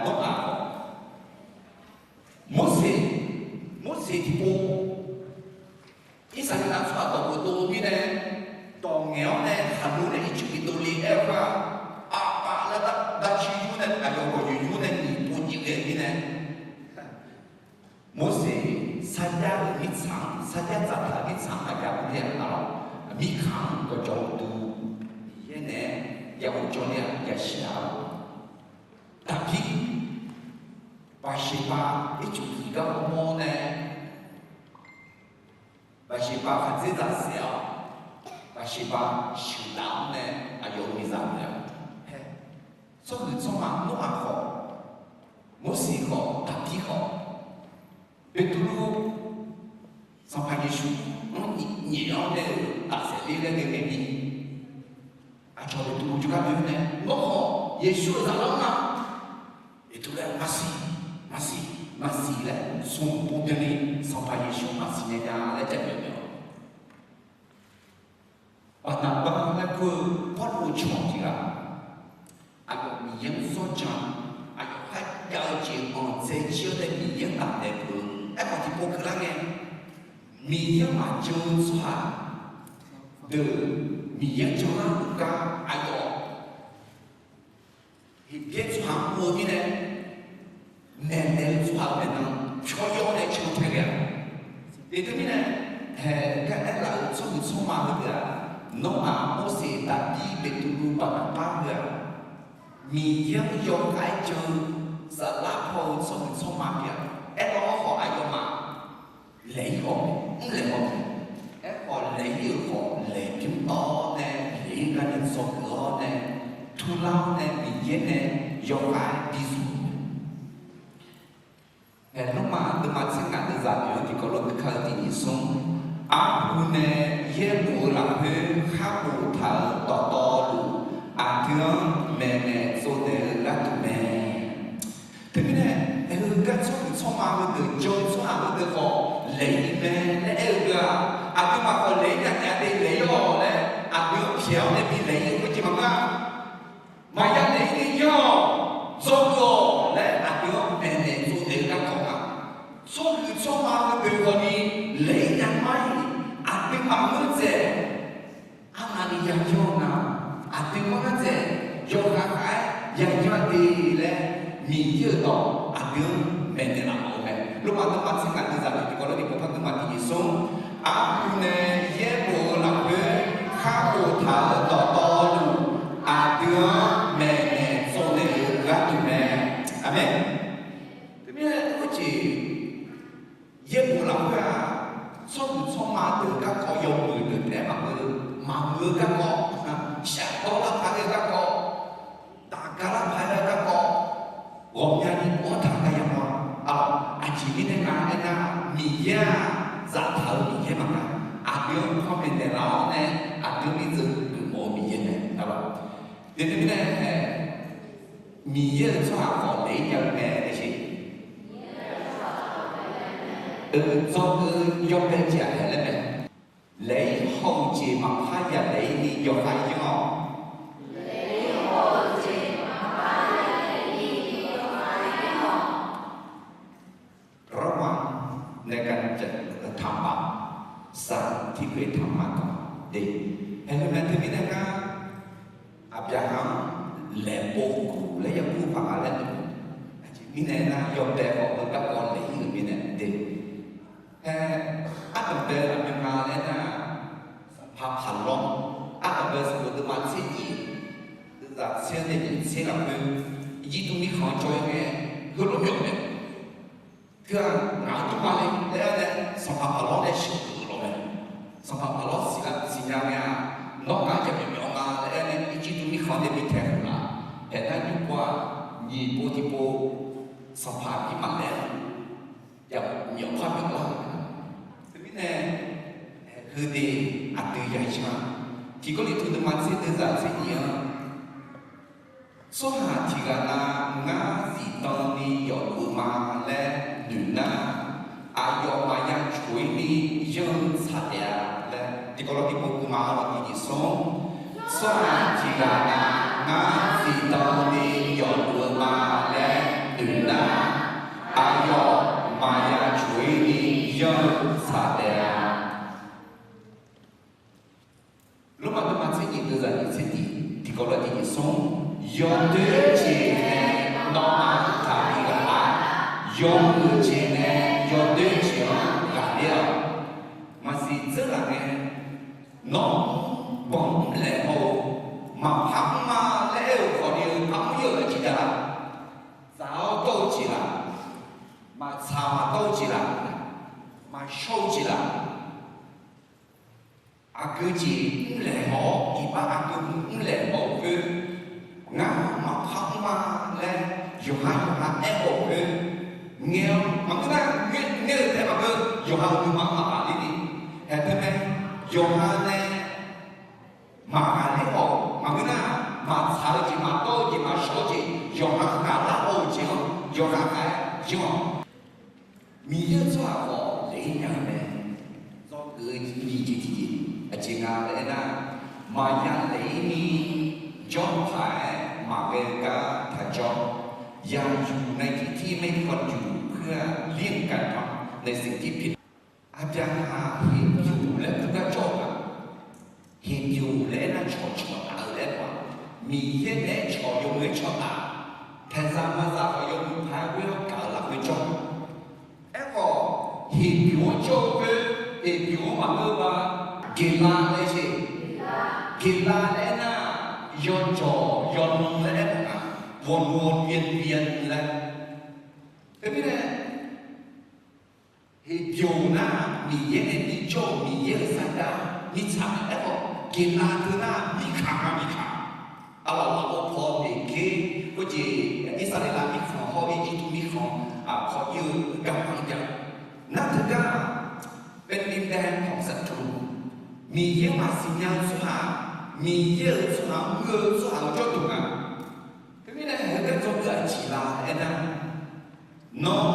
Norhaq khawf. Morseq, Morseq tiqpov, Irsaqleqlav tsawrhaq dawq geuf dov-eu mirnae, dawq ngaeq-awr nae khaqlo nae Ircuf bi dovle aer-eu gar, aqpaf laer dav, dav civ yur nae aqyawf gawqyoeq yur nae nyiq pov nyiq ghae-eu mirnae, Morseq sarjax-euq mirtsaq-anr, sarjax dzaqtaq-euq mirtsaq-anr aqgaf ur ler-a lawq. Mirkhanq-anr gawqjawq uqduq Miqyaer naeq-aer ya ghofjawr ler-a, yashir-a lawq. Daqbir, Baqseqbav Ircuf tiq gar mawr-awr nae, Baqseqbav khaqdzerzaq saef-awr, Baqseqbav sheuqdaf-anr nae aqyawf-euq miqzaq meuq-a. Hae, tsawrhuiq tsawrma Norhaq khawf, Morseq khawf, Daqbir khawf, Beqtuvluv Sanqpaq Yeqsur-anr nyaef-awr nae-euq tafsaef ler laer ngae ngae ni, aqcawq Beqtuvluv jawrgar doe-awr nae, nawr khawf Yeqsur-euq zaqlanr nga. Beqtuvluv-aq maqsiq, maqsiq, maqsiq laer smq pov byanni Sanqpaq Yeqsur maqsiq nya nya laer jaqmyawf mawf-awq. Baqnaqbar laer kur-eu Pawrluv-eu cawq tiq ghaq, aqyawf Miqyaer-anr zawr jan, aqyawf kharjav-eu jeq anqdzae jir-awr nae Miqyaer-anr taftaeq peuq-eu. Aerkhawf tiqpov keuvlar ngae, Miqyaer-anr maqjan-eu tsawrhaq deuq Miqyaer-anr janlar-eu gar aqyawf Heqbyaer tsawrhaq mr-eu mirnae, maeqnaeq-eu tsawrhaq-euq maeqnan pyawr yawr nae can tae ghae-a. Eq teumirnae, haeq gar aerlaf-euq tsawrhuiq tsawrma heudeuq-aq, Nawr-aq, Morseq, Daqbir, Beqtuvluv, Baqnaqbar heu-aq, Miqyaer-anr yawkhav-aer jan-eu saflar paw-eu tsawrhuiq tsawrma pyeuf-a. Aerkhawf aqyawfmaf laeq-ir khawf mrlaeq haw-eu, aerkhawf laeq-ir-euq khawf laeq bymr tawv-awr nae laeq-ir gar nae dzawgeuf-awr nae, turlar-awr nae Miqyaer nae yawkhav-aer bizmq-eu mae. Haeqnmr-aq, deuvma tser ngaq deuvzaq oeq-anr tiqkawv lof-aer kar-eu tiqnyif smr, arhu nae yaerbof-eu lafkhoer khar boftaq-euq dawqtawvluf, aqdui-anr maeqnaeq tsovnaeq-eu gharduq mae. Teumirnae, aer-eu gar tsawrhaq tsawrma heudeuq jan-eu tsawrhaq heudeuq khawf laeq-ir mae laer aer-eu deuq-aq, aqduimaf khawf laeq-ir nya taef-a de laeq-ir-awq laer aqdui-anr pyaeq-awr nae bi laeq-ir-eu khoerjeq maqngeur-a. Maqya laeq-ir ni yanr-awq, dzawgeuf-awq laer aqdui-anr maeqnaeq tsovnaeq-eu garkawv nga. Tsawrhaq tsawrma heudeuq khawfni laeq-ir nya mar-iq, aqduimaf ngeur dzaeq arnavni yayanr-eu nga, aqdui mar ngar dzaeq yawkhav khav-aer yayanr de laer Miqyaer-euq dawq aqdui-anr maeqnaeq laf mawf-eu mae. Lormav deuvma tser ngaq deuvzaq oeq tiqkawv lof-aer tiqkawv par deuvma tiqnyif smr, arhu nae yaerbof-eu lafkhoer khar boftaq-euq dawqtawvluf, aqdui-anr maeqnaeq tsovnaeq-eu gharduq mae. Aqmeq. Teumirnae khoerjeq yaerbof lafkhoer-aq, tsawrhaq tsawrma deuq garkawv yawmuiq deuq taef-aer maqngeur, maqmuiq-eu garkawv, shafdawr lar paq-aer garkawv, daqga lar paq-aer garkawv, ghawqmyani mawr taq gar yamawr-a. Aqjeq mirnae nga aernar, Miqyaer-aq, zaftaq-eu Miqyaer maqnga. Aqdui-anr panmaeq naeqlaf-awr nae aqdui-anr bi dzeur geufmawf-eu Miqyaer mae. Aqlawq, teumirnae, Miqyaer-euq tsawrhaq khawf laeq-ir nya-eu mae laer siq. Oeq, dzawgeuf-eu yawbae jeq-aq haeq laer mae. Laeq-ir haw-eu jeq maqpar ya laeq-ir ni yawkhav yanr-awq. Aqbyaqhaq-anr laeqpov guf laer yakur paq nga laer noeq. Aqjeq mirnae nar, yawbae khawf-eu garkawv laeq-ir-euq mirnae de. Aer, ardanqbae aqmyan nga laer nar, sanqpaq Paqlawr, ardanqbae sanqbof deuvma tser nyiq, deuvzaq tser nae nyiq tser lafkhoer, Irjirtuv mirkhanq-anr jawr-ir ngae, heulof myawf mae. Teu-aq, ngaq-anr tov ma le laer aer nae, sanqpaq Paqlawr nae sheuqgeuf lawq mae. Sanqpaq Paqlawr siqnya ngae-aq, nawr ngaq-anr jaqmyawf myawf nga laer aer nae, Irjirtuv mirkhanq-anr nae bi taeq-euq laf. Haeq nar nymr pov-aq, nyiq pov tiqpov, sanqpaq aqbir maqlaer-a. Jaqmyawf par myawf lar-euq mae. Teumirnae, heudeuq aqdui yaya, tiqkawv lif teu deuvma tser deuvzaq tser nyiq-anr, tsawrhaq tiq ghaq nav ngar zifdan ni yawfluf-eu ma laer noeq nar, aqyawf maqya coq-ir ni yanr-eu tsaq taef-a laer tiqkawv lawr tiqpov keuvma-awr tiqjeq smr. Tsawrhaq tiq ghaq nav ngar zifdan ni yawfluf-eu ma laer noeq nar, aqyawf maqya coq-ir ni yanr-eu tsaq taef-a. Lormav deuvma tser nyiq deuvzaq nyiq tser tiq tiqkawv lawr tiqjeq smr. Yawdoer jeq nae nawmaf-anr taqbi ghaq-a. Yawmuiq jeq nae yawdoer jeq-anr ghaqler-awq. Maqsiq dzeur laf ngae, nawr banq mrlaeq haw-eu, maqpar mr ma laer aer-euq khawf ni-eu par mr-ir-euq aqjeq jav laf. Dzaq-awr dawr-eu jeq laf, maqtsaq maqdawr-eu jeq laf, maqshawr-eu jeq laf. Aqgeu jeq mrlaeq haw-awr, iqbax aqgeu mrlaeq haw-euq khoer, ngar maqpar mr ma laer yawqha yawqha aer haw-euq khoer, ngae-awr maqngeur nar, ngae-eu taef maqngeur, yawqha-euq nuima maqghaqler ni. Haeq teu mae, yawqha nae maqghaqler haw-euq maqngeur nar, maqtsaq-eu jeq, maqdawr-eu jeq, maqshawr-eu jeq, yawqha ghaqlar haw-euq jeq-anr yawqha ghaq-aer jir-awq. Miqyaer-euq tsawrhaq khawf laeq-ir nya-eu mae. Dzawgeuf-eu nyiq jeq tiqjeq aqjeq nga laer aernar, maqya laeq-ir ni jawr paq-aer maqghae-eu gar taqjawr. Yaq yuq nae tiq tir mae khawf yuq khoer-aq, lir-eu gar taq nae siq tir pyeuf. Aqbyaqhaq heqbyoq laer kur gar jawr-eu ma. Heqbyoq laer aernar, cawqcawq taf-eu laer paq. Miqyaer naeq-aer cawq yawmuiq-aer cawqtaf, paeqzaq maqzaq khawf yawmuiq paq-aer ghoer-awr gaq-eu lafkhoer jawr. Aerkhawf, heqbyoq-anr jawr-eu khoer, heqbyoq-anr maqngeur-eu ba. Geqlav laer jeq, geqlav laer aernar, yawjawq yawnan laer aer mawf nga, วนวนเวียนเวียน laer. Teumirnae, heqbyoq nar, Miqyaer nae bijawr-euq Miqyaer-euq sardar mirtsaq mae. Aerkhawf, geqlav teu nar, mirkaq nga mirkaq. Aqlaf lafov paw noeqker khoerjeq, Irsaqleqlav mirkhanq hawr-eu Irjirtuv mirkhanq paw ir-eu garma-anr jav. Nar teugar, แผ่นดินแดนของศัตรู, Miqyaer maqsiq nya-eu tsawrhaq, Miqyaer-euq tsawrhaq-anr ngeur-eu tsawrhaq-euq jawrduq nga. Teumirnae heugar dzawgeuf aqjeq la aernar, nawr,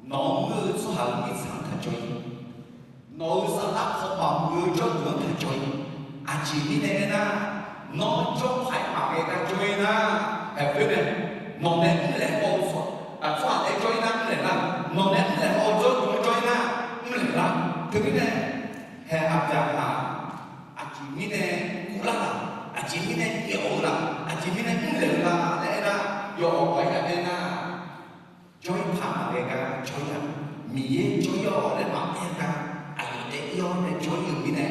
nawq-anr ngeur-eu tsawrhaq-euq mirtsaq-anr taqjawr-ir. Nawq-euq saflar paw maqmuiq-eu jawrduq-anr taqjawr-ir. Aqjeq mirnae aernar, nawr jawr paq-aer maqghae gar jawr-ir nar, haeq khoer mae, nawq nae mrlaeq haw-eu tsawrhaq, tsawrhaq nae jawr-ir nar mrlaeq lar. Nawq nae mrlaeq haw-eu jawrduq-anr jawr-ir nar mrlaeq lar. Teumirnae, haeq Aqbyaqhaq aqjeq mirnae uvlar laf, aqjeq mirnae nyaef-eu laf, aqjeq mirnae mrlaeq-eu la laer aernar, yawqghaq-aer ya aernar, jawr-ir paq maqghae gar jawr-ir-aq, Miqyaer jawr-ir-awq laer maqaer gar, aqyawf taef-ir-awr nae jawr-ir-euq mirnae,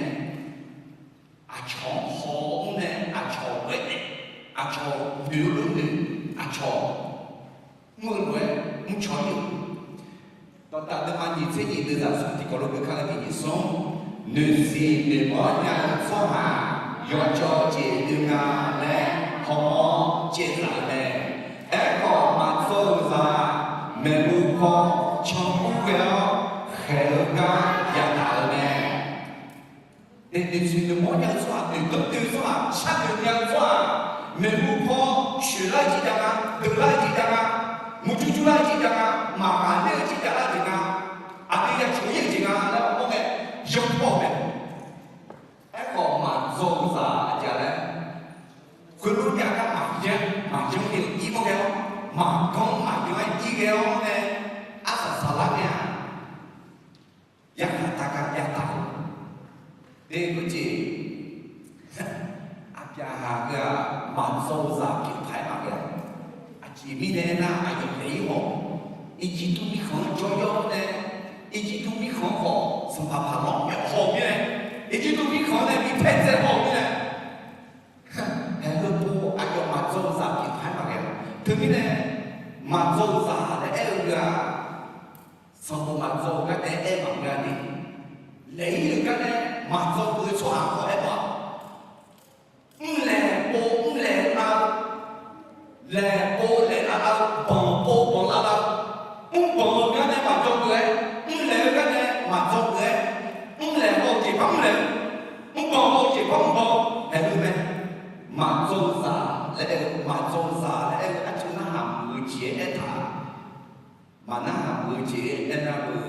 aqcawq-anr haw-awr mr nae aqcawq ghae nae, aqcawq noeq-eu lof noeq, aqcawq mr-eu lof-aer mrcaw-ir-euq. Dawqdaq deuvma nyiq tser nyiq deuvzaq smr tiqkawv lof geuf kar-eu tiqjeq smr, noeqsiq noeqmawr nya-eu tsawrhaq yawjawf jeq dui nga laer hawmawr caevzaq-eu mae. Aerkhawf, maqdzawr-eu zaq maeqhu paw canmr ghae-awr khaeq-eu gar yadaq-eu mae. Noeqsiq noeqmawr nya-eu tsawrhaq, noeqdanr doe-eu tsawrhaq, sharnoeq nya-eu tsawrhaq, maeqhu paw coeqlar-eu jeq jav nga, deuqlar-eu jeq jav nga, murjur jurlar-eu jeq jav nga, maqghaqler-eu jeq javlar-eu jeq nga, aqdui ya coq-ir-eu jeq nga laer hawmawr ngae, yanrpaw-eu mae. Aerkhawf, maqdzawr-eu zaq aqjeq laer, khoerlof jav gar maqyanr maqyanr ni-eu ir mawr ghae-awr, maqganr maqyanr-aer ir ghae-awr nae, arsaq saqlar ngae-aq, yarkhaq taq gar yataq-eu. Deuq khoerjeq, Aqbyaqhaq heu-aq, Maqdzawrzaq pyeuf paq-aer maqghae-a. Aqjeq mirnae aernar, aqyawf naeq-ir haw, Irjirtuv mirkhanq-anr jawr-ir-awr nae, Irjirtuv mirkhanq-anr khawf sanqpaq paqlanr myawf haw-eu mirnae, Irjirtuv mirkhanq-anr nae bi paer dzae haw-eu mirnae, haeq heupov aqyawf maqdzawrzaq pyeuf paq-aer maqghae-a. Teumirnae, maqdzawrzaq laer aer-eu ghaq, sanqbof maqdzaw-eu gar nae aer maqngeur-a de. Laeq-ir-euq gar nae maqdzaw-eu tsawrhaq khawf aer mawf-a. Mrlaeq pov mrlaeq lar-eu, laeq pov laeq lar lar-eu, banq pov banq lar lar-eu, mrbanq-eu gar nae maqdzaw geuf-aer, mrlaeq-eu gar nae maqdzaw geuf-aer, mrlaeq haw-eu jeq par mrlaeq-eu, mrbanq haw-eu jeq par mrbanq-eu, haeq heumya. Maqdzawrzaq laer aer-eu, maqdzawrzaq laer aer-eu arcu narhaq muiq-eu jeq-aer aertaq-a. Maqnarhaq muiq-eu jeq-aer aernar-eu,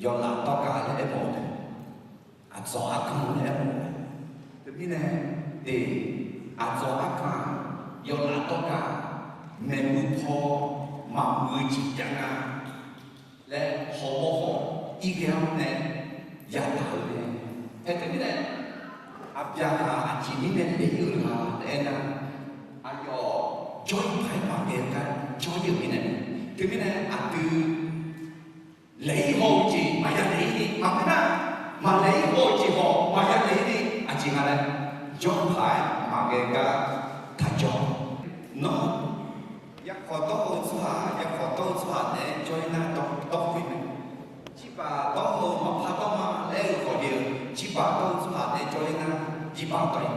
yawlaf dawrgaq laer aermawf-eu mae. Aqdzawq arkanq laer aermawf-eu mae. Teumirnae, de, aqdzawq arkanq, yawlaf dawrgaq, maeqhu paw maqmuiq-eu jeq jav nga laer hawmawr khawf irghae-anr nae yadaq-eu mae. Hae teumirnae, aqbyaqhaq aqjeq mirnae laeq-ir-eu la laer aernar, aqyawf jawr-ir paq-aer maqghae-eu gar jawr-ir-euq mirnae, teumirnae aqdui laeq-ir haw-eu jeq maqya laeq-ir ni maqngeur nar, maqlaeq-ir haw-eu jeq khawf maqya laeq-ir ni aqjeq nga laer, jawr paq-aer maqghae gar taq jawr. Nawr, yarkhawf dawr-eu tsawrhaq, yarkhawf dawr-eu tsawrhaq naeq-aer jawr-ir nar dawr khoer mae. Jirbaq dawr-eu maqpar dawr ma laer-eu khawf de-eu, jirbaq dawr-eu tsawrhaq naeq-aer jawr-ir nar, jirbaq dawr-ir.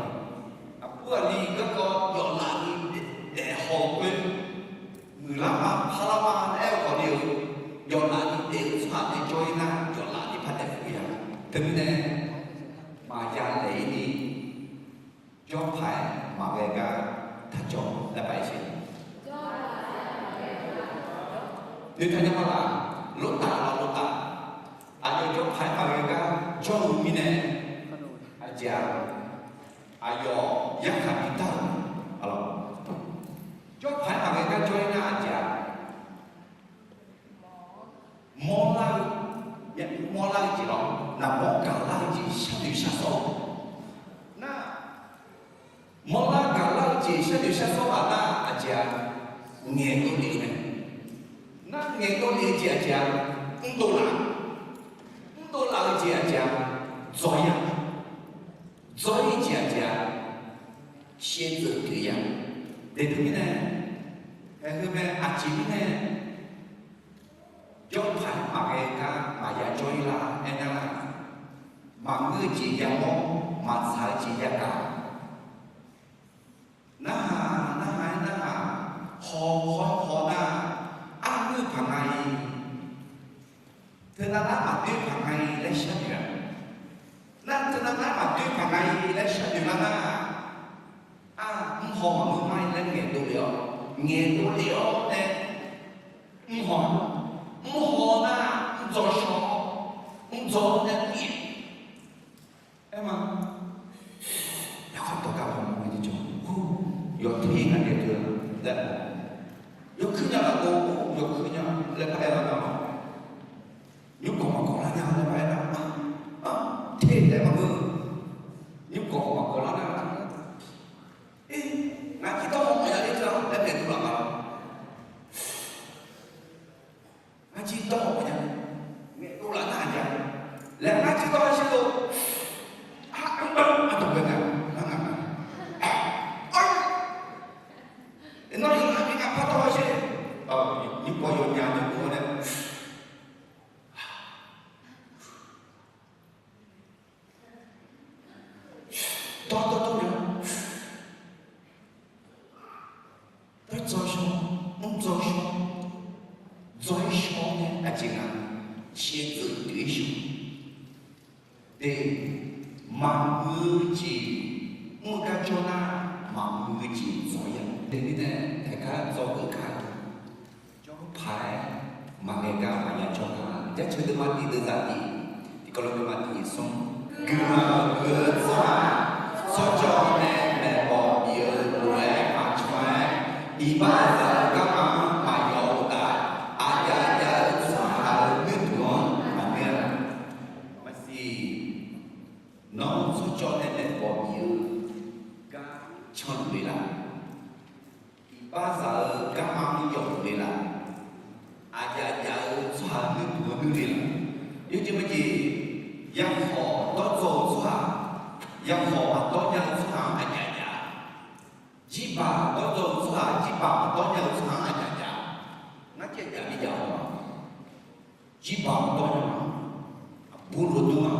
Aqbur aqli garkawv yawflaf ni daef haw-eu khoer, muiqlar ma parlar ma laer-eu khawf de-eu, yawflaf ni daef-eu tsawrhaq naeq-aer jawr-ir nar yawflaf ni par daef khoer ya. Teumirnae, maqya laeq-ir ni jawr paq-aer maqghae gar taq jawr laer paq-aer siq. Noeqtaq nya ma laf, lortaf laf lortaf, aqyawf jawr paq-aer maqghae gar jawr-eu mirnae, aqjeq-aq, aqyawf yarkhaq bidar-euq, jawr paq-aer maqghae gar jawr-ir nar aqjeq-aq, mawrlar-eu, mawrlar-eu jeq lawr, naqmawr gaqlar-eu jeq sharnoeq sharsawr-eu nar, mawrlar gaqlar-eu jeq sharnoeq sharsawr-aq nar aqjeq-aq, ngaeqdov lef-eu mae. Nar ngaeqdov lef-eu jeq aqjeq-aq, mrdov laf, mrdov laf-eu jeq aqjeq-aq, dzaw-ir-a, dzaw-ir jeq aqjeq-aq, shaevdzeuf pyeuf-ir-a. Daeqdui mirnae, haeq heumya aqjeq mirnae, jawr paq-aer maqghae gar maqya jawr-ir lar aernar, maqngeur-eu jeq yamawr, maqtsaq-eu jeq yagaq. Narhaq narhaq-aer narhaq, haw haw-aer haw nar, arneur paq nga-iq, teunav nar maqdoer paq nga-iq laer sharnoeq-a. Nar teunav nar maqdoer paq nga-iq laer sharnoeq lar nar, ar, mrhaw maqngeur ma-ir laer ngaeqdov lef-awr, ngaeqdov lef-awr nae, mrhaw, mrhaw nar mrdzaw shaw, mrdzaw nae mr-ir. Aer ma, yaqkaq dawrgar mawr-eu jeq jawr, yawteq nga nae deuq-a laer, yawkuir nya laf-eu, yawkuir nya laer par aer lar nar, nymrkawq maqkawq lar nya laer par aer nar, teq taef maqngeur, nymrkawq maqkawq lar nar, e, ngaq tiqdawr haw mawf nya ler teu-a laer ngaeqdov laf ma lawr. Ngar jir dawr-awq nya, ngaeqdov laf nar aqjeq-a laer ngar jir dawr-a shir lo. Aqdawq bae nga, ngar ngaq nga. Nawr yawqha bi ngaq par dawr-a shir. Nymrkawv yawnya deuq-awr nae dawrdawr dawr nya, dawrdzaw shawr, mrdzaw shawr, dzaw-ir shawr-awr nae aqjeq nga, shaevdzeuf pyeuf-ir shawr. De, maqmuiq-eu jeq mr-eu gar jawr nar, maqmuiq-eu jeq dzaw-ir-a. Teumirnae, taeq gar dzaw-eu gar, jawr paq-aer maqngaeq gar maqya jawr nga. Jaceuq deuvma tiq deuvzaq tiq, tiqkawv lof deuvma tiq smr. Guiqlanq huiq-eu tsawrhaq, tsawrjawr nae maeqbawq bif-eu lof-aer maqcmq-aer, iqbax zaq-eu garma-anr maqyawf-eu uqtaf, aqjav jav-eu tsawrhaq-euq nuirduq-anr maqngeur-a. Maqsiq, nawr tsawrjawr nae maeqbawq bif-eu gar canluf le laf, iqbaxzaq-euq garma-anr yawfluf le laf, aqjaf jaf-eu tsawrhaq nuirduq-anr nuir le laf. Yawjeq majeq, yakhawf dawrdzaw-eu tsawrhaq, yakhawf maqdawr nya-eu tsawrhaq-anr aqjaf jaf, jirbaq dawrdzaw-eu tsawrhaq, jirbaq maqdawr nya-eu tsawrhaq-anr aqjaf jaf. Ngar caev jaf bi jaf-awq, jirbaq maqdawr nya-a, aqbur lawdur-a,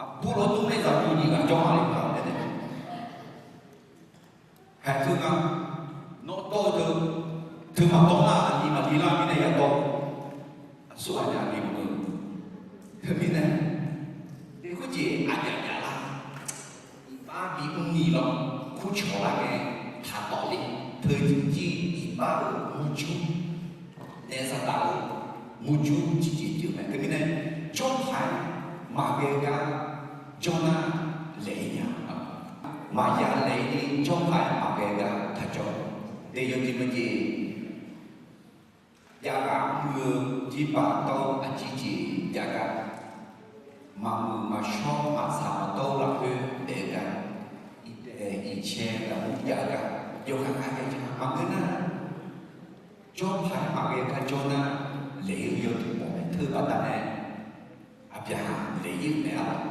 aqbur lawdur nae zaqyo nyiq ghaq jawr ma le nar laer nae haeq teu nga. Nawr dawr-eu teu, teu maqdawr nar aqli maqli lar mirnae yadawr, aqsur ghaq nya aqli maqngeur. Teumirnae, khoerjeq aqjaf jaf lar, iqbax bimr ni lawr, kurcawq lar ngae taqtawf le. Teu jir iqbax-euq murjur, naef saqdaq-eu murjur tiqjeq pyeuf mae. Teumirnae, jawrpaq-aer maqghae gar jawr nar laeq-ir nya, maqya laeq-ir ni jawrpaq-aer maqghae gar taqjawr. Daef yawjeq majeq, jav ghaq mr-eu jirbaq dawr-eu aqjeq jeq jav gar, maqmuiq maqshawr maqtsaq maqdawr-eu lafkhoer daef-eu gar, iqdaef iqcae lafkhoer jav-eu gar, yawkhav khav jav-eu gar maqngeur nar, jawrpaq-aer maqghae gar jawr nar, laeq-ir yawduq mawf mae. Teu baqdanae, Aqbyaqhaq laeq-ir-euq mae-a lawq.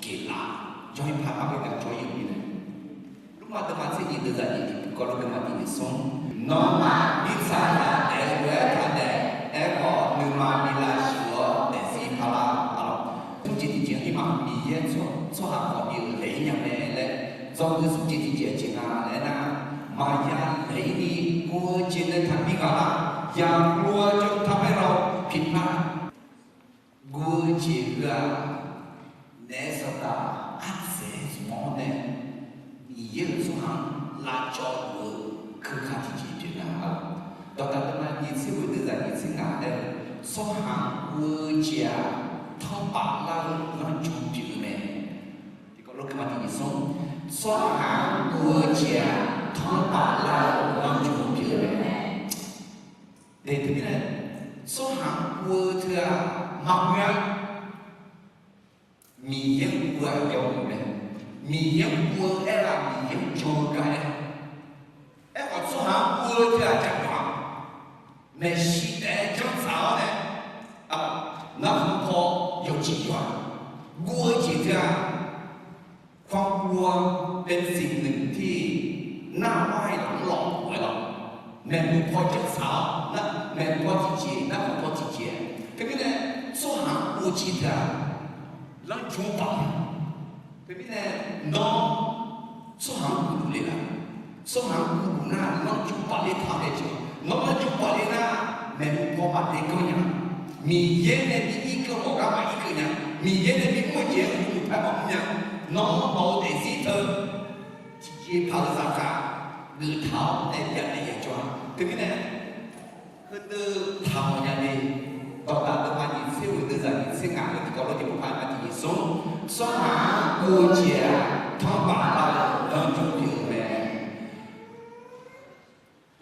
Geqlaf jawr-ir paq maqghae gar jawr-ir-euq mirnae, Lormav deuvma tser nyiq deuvzaq nyiq tiqkawv lof deuvma tiq nyiq smr, nawmaf mirtsaq zaq daef-eu lof-aer taqdaef, aerkhawf nuima bi lavshuif-awr daefzir parlar-a lawq. Smrjeq tiqjeq-anr iqmae Miqyaer tsawrhaq khawf bi-euq laeq-ir nya mae laer, dzawgeuf smrjeq tiqjeq-a jeq nga laer aernar, maqya laeq-ir ni guv-eu jeq nae taqbi ghaq lar, yaqguv-eu jawr taq maer lar-awr piqpar guv-eu jeq heu-aq, naef saqdaq ardzaeq zmq-awr nae, Miqyaer-euq tsawrhaq-anr lavcawv luf-eu keuka tiqjeq pyeuf nar-a. Dawqdaq deuvma nyiq tser ghoeq deuvzaq nyiq tser ngaq aer-eu, tsawrhaq guv-eu jeq-aq, tanrpaf lar-eu lanrjmq pyeuf-eu mae. Tiqkawv lof deuvma tiq nyiq smr, tsawrhaq guv-eu jeq-aq, tanrpaf lar-eu lanrjmq pyeuf-eu mae. Teumirnae, tsawrhaq guv-eu teu-aq, maqmuiq-a. Miqyaer-anr guv-eu aqyawf-anr mae. Miqyaer-anr guv-eu aer-aq, Miqyaer-anr jan-eu gar aer. Aerkhawf tsawrhaq-anr guv-eu teu-aq, jaqmyawf-a. Maeqshi taef-aer janrtsaq-awr nae, narhaq paw yawqjeq yawq-aq, guv-eu jeq teu-aq, ความกลัวเป็นสิ่งหนึ่งที่น่าไหว้หลังหลอกหวย lawq. Maeqhu paw janrtsaq-awr, maeqhu paw tiqjeq, narhaq paw tiqjeq. Teumirnae, tsawrhaq-anr guv-eu jeq teu-aq, lanrjmq baf-a. Teumirnae, nawr tsawrhaq-anr guv luf le nar, tsawrhaq-anr guv luf nar, lanrjmq baf le taq-awr nae jeq, nawr lanrjmq baf le nar, maeqhu paw maqdae ganr nya. Miqyaer nae bi irkeuv mawf gar maqir keuv nya. Miqyaer nae bi mr-eu jeq-anr guv luf paer maqmr nya. Nawr nawq-eu daefzir teu tiqjeqpaq-eu zaqkhav geuf taq-awr nae byav naeq ya jawr-a. Teumirnae, heudeuq taqmawf nya le. Dawqdaq deuvma nyiq tser ghoeq deuvzaq nyiq tser ngaq-eu tiqkawv lof jeq pov paq-aer ma tiq nyiq smr, tsawrhaq-anr guv-eu jeq-aq, tanrpaf lar-eu lanrjmq pyeuf-eu mae.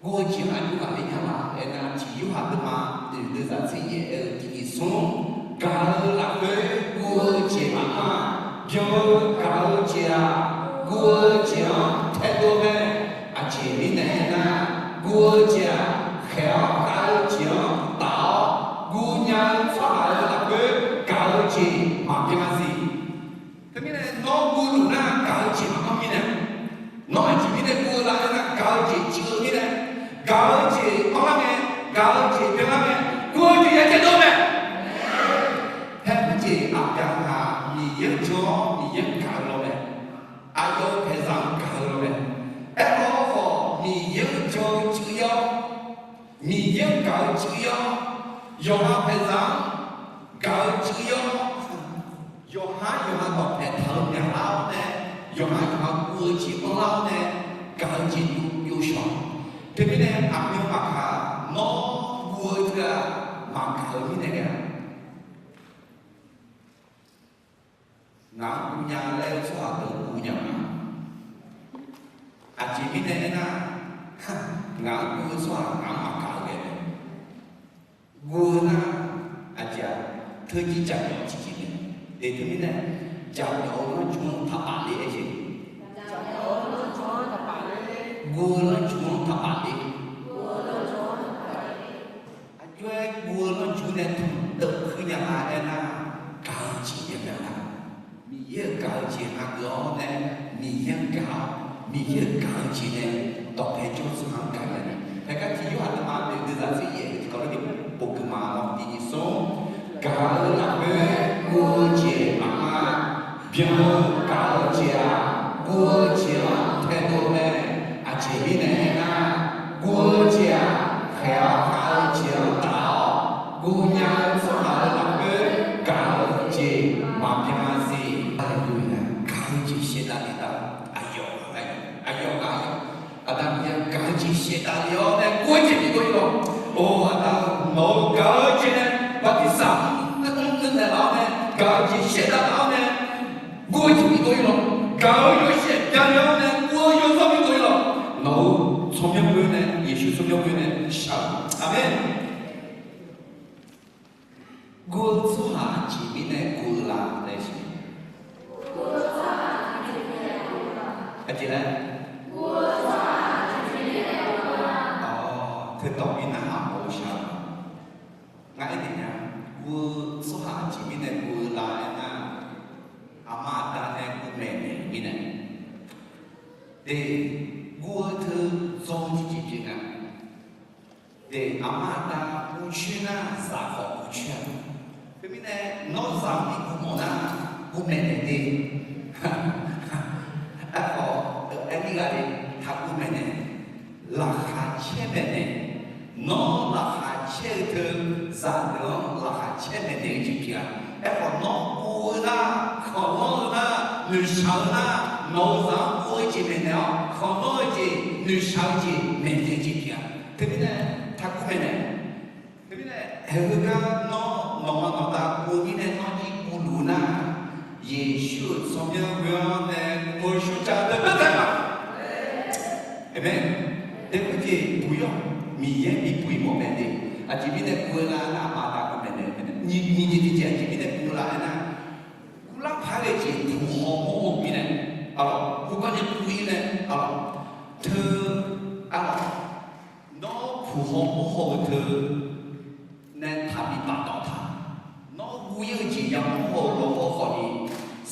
Guv-eu jeq-anr aqjox ghaq le nya ma aernar, tiq Yorhaq deuvma oeq deuvzaq tser yaef aer-eu tiq nyiq smr, gaq-eu lafkhoer guv-eu jeq maqanr-aq, byan-eu gaq-eu jeq-aq, guv-eu jeq-anr taedov mae. Aqjeq mirnae aernar, guv-eu jeq-aq, khaeq-awr gaq-eu jeq-anr taf-awr, guv nya-eu tsawrhaq-euq lafkhoer gaq-eu jeq maqbyan siq. Teumirnae nawr guv luf nar gaq-eu jeq maqanr mirnae, nawr aqjeq mirnae guv-eu la aernar, gaq-eu jeq cuiv-eu mirnae, gaq-eu jeq anrlar ngae, gaq-eu jeq byanlar ngae, guv-eu jeq ya taedov mae. Haer khoerjeq Aqbyaqhaq Miqyaer-anr jan-awr Miqyaer-anr gaq-eu law mae. Aqyawf-euq paeqzaq-anr gaq-eu law mae. Aerkhawf, Miqyaer-anr jan-eu cuiv-awr, Miqyaer-anr gaq-eu cuiv-awr, yawqha paeqzaq-anr gaq-eu cuiv-awr, yawqha yawqha dawqpae taq-eu myaqlar-awr nae, yawqha yawqha guv-eu jeq anrlar-awr nae, gaq-eu jeq dov byov shawq. Teumirnae aqmyan maqkaq, nawr guv-eu teu-aq, maqgaq-eu mirnae ghae-a. Ngaq-anr guv nya laer-eu tsawrhaq deuq guv nya ma. Aqjeq mirnae aernar, ngaq-anr guv-eu tsawrhaq ngaq-anr maqgaq-eu ghae mae. Guv-eu nar, aqjeq-aq, teujir jaqmyawf tiqjeq mae. Teumirnae, jaqmyawf-eu lanrjmq-anr taqpaf le-aer jeq. Guv-eu lanrjur-anr taqpaf le. Aqjox-aer guv-eu lanrjur nae tmq deuv puir nya nga aernar, gaq-eu jeq myanrmyanr lar. Miqyaer-euq gaq-eu jeq hageuf-awr nae, Miqyaer-anr gaq-awr, Miqyaer-euq gaq-eu jeq nae dawqpae jawr tsawrhaq-anr gaq nya ni. Haegar tiq Yorhaq deuvma noeq deuvzaq tser yaef tiqkawv lor de bof geuf ma lawr. Tiq nyiq smr, gaq-eu lafkhoer guv-eu jeq maqngeur-a. Byan-eu gaq-eu jeq-aq, guv-eu jeq-anr taedov mae. Aqjeq mirnae aernar, guv-eu jeq-aq, khaeq-awr gaq-eu jeq-anr taf-awr, guv nya-eu tsawrhaq-euq lafkhoer gaq-eu jeq maqbyan siq. Gaq-eu jeq shaevdav le tav, aqyawf ghaq, aqyawf ghaq, Aqda Miqyaer-anr gaq-eu jeq shaevdav le-awr nae guv-eu jeq bidov ir lawq. Or, Aqda, nawq-euq gaq-eu jeq nae bartirsaq mr naeqlaf-awr nae, gaq-eu jeq shaevdav laf-awr nae, guv-eu jeq bidov ir lawq. Gaq-eu yawshaef byan le-awr nae guv-eu yawzawr bidov ir lawq. Nawq-euq tsawrmyanr khoer nae, Yeqsur tsawrmyanr khoer nae shaq-eu. Aqmeq. Guv-eu tsawrhaq aqjeq mirnae guv-eu la laer siq. Aqjeq laer. Awq, teudawq bi narhaq mawf-eu shaq-eu. Ngar aernaeq nya, guv-eu tsawrhaq aqjeq mirnae guv-eu la aernar, aqma aqda nae guv maeqnaeq-eu mirnae. De, guv-eu teu dzawr-eu tiqjeq pyeuf nga. De, aqma aqda guv coer nar, zaq khawf guv coer-a. Teumirnae nawr zaq-anr bi guv mawf nar, guv maeqnaeq de. Aerkhawf, aer nir ghaq le, taqguv maeqnaeq, laqkhaq caer maeqnaeq. Nawr laqkhaq caer-eu teu, zaqdeuq-anr laqkhaq caer maeqnaeq-eu jeq pyeuf-a. Aerkhawf, nawr guv-eu nar, khanqlanr-eu nar, noeqshaq-eu nar, nawq-euq zaq-anr guv-eu jeq maeqnaeq-awr, khanqlanr-eu jeq, noeqshaq-eu jeq maeqnaeq-eu jeq pyeuf-a. Teumirnae taqguv maeqnaeq. Teumirnae, haeq heugar nawr nawqma nawqda guv-eu mirnae nawr jir guvluf-eu nar, Yeqsur-euq tsawrmyanr ghoe-awr nae meuq shmr ca deuq deuq taef ma. Aqmeq. Daefkhoer jeq buq-ir-awq. Miqyaer bi buq-ir mawf mae de. Aqjeq mirnae guv-eu la aernar, aqma aqda guv maeqnaeq-eu mirnae, nyiq jeq tiqjeq aqjeq mirnae guv-eu la aernar, guvlar paq-aer ghae jeq puq haw mawr-eu mirnae, arlawq, guvgar nae guv-ir nae, arlawq, teu, arlawq, nawr puq haw mawr haw-eu teu nae taqbi baqdawq taq. Nawr guv-ir-eu jeq yamawr haw-eu lawr haw khawf ni,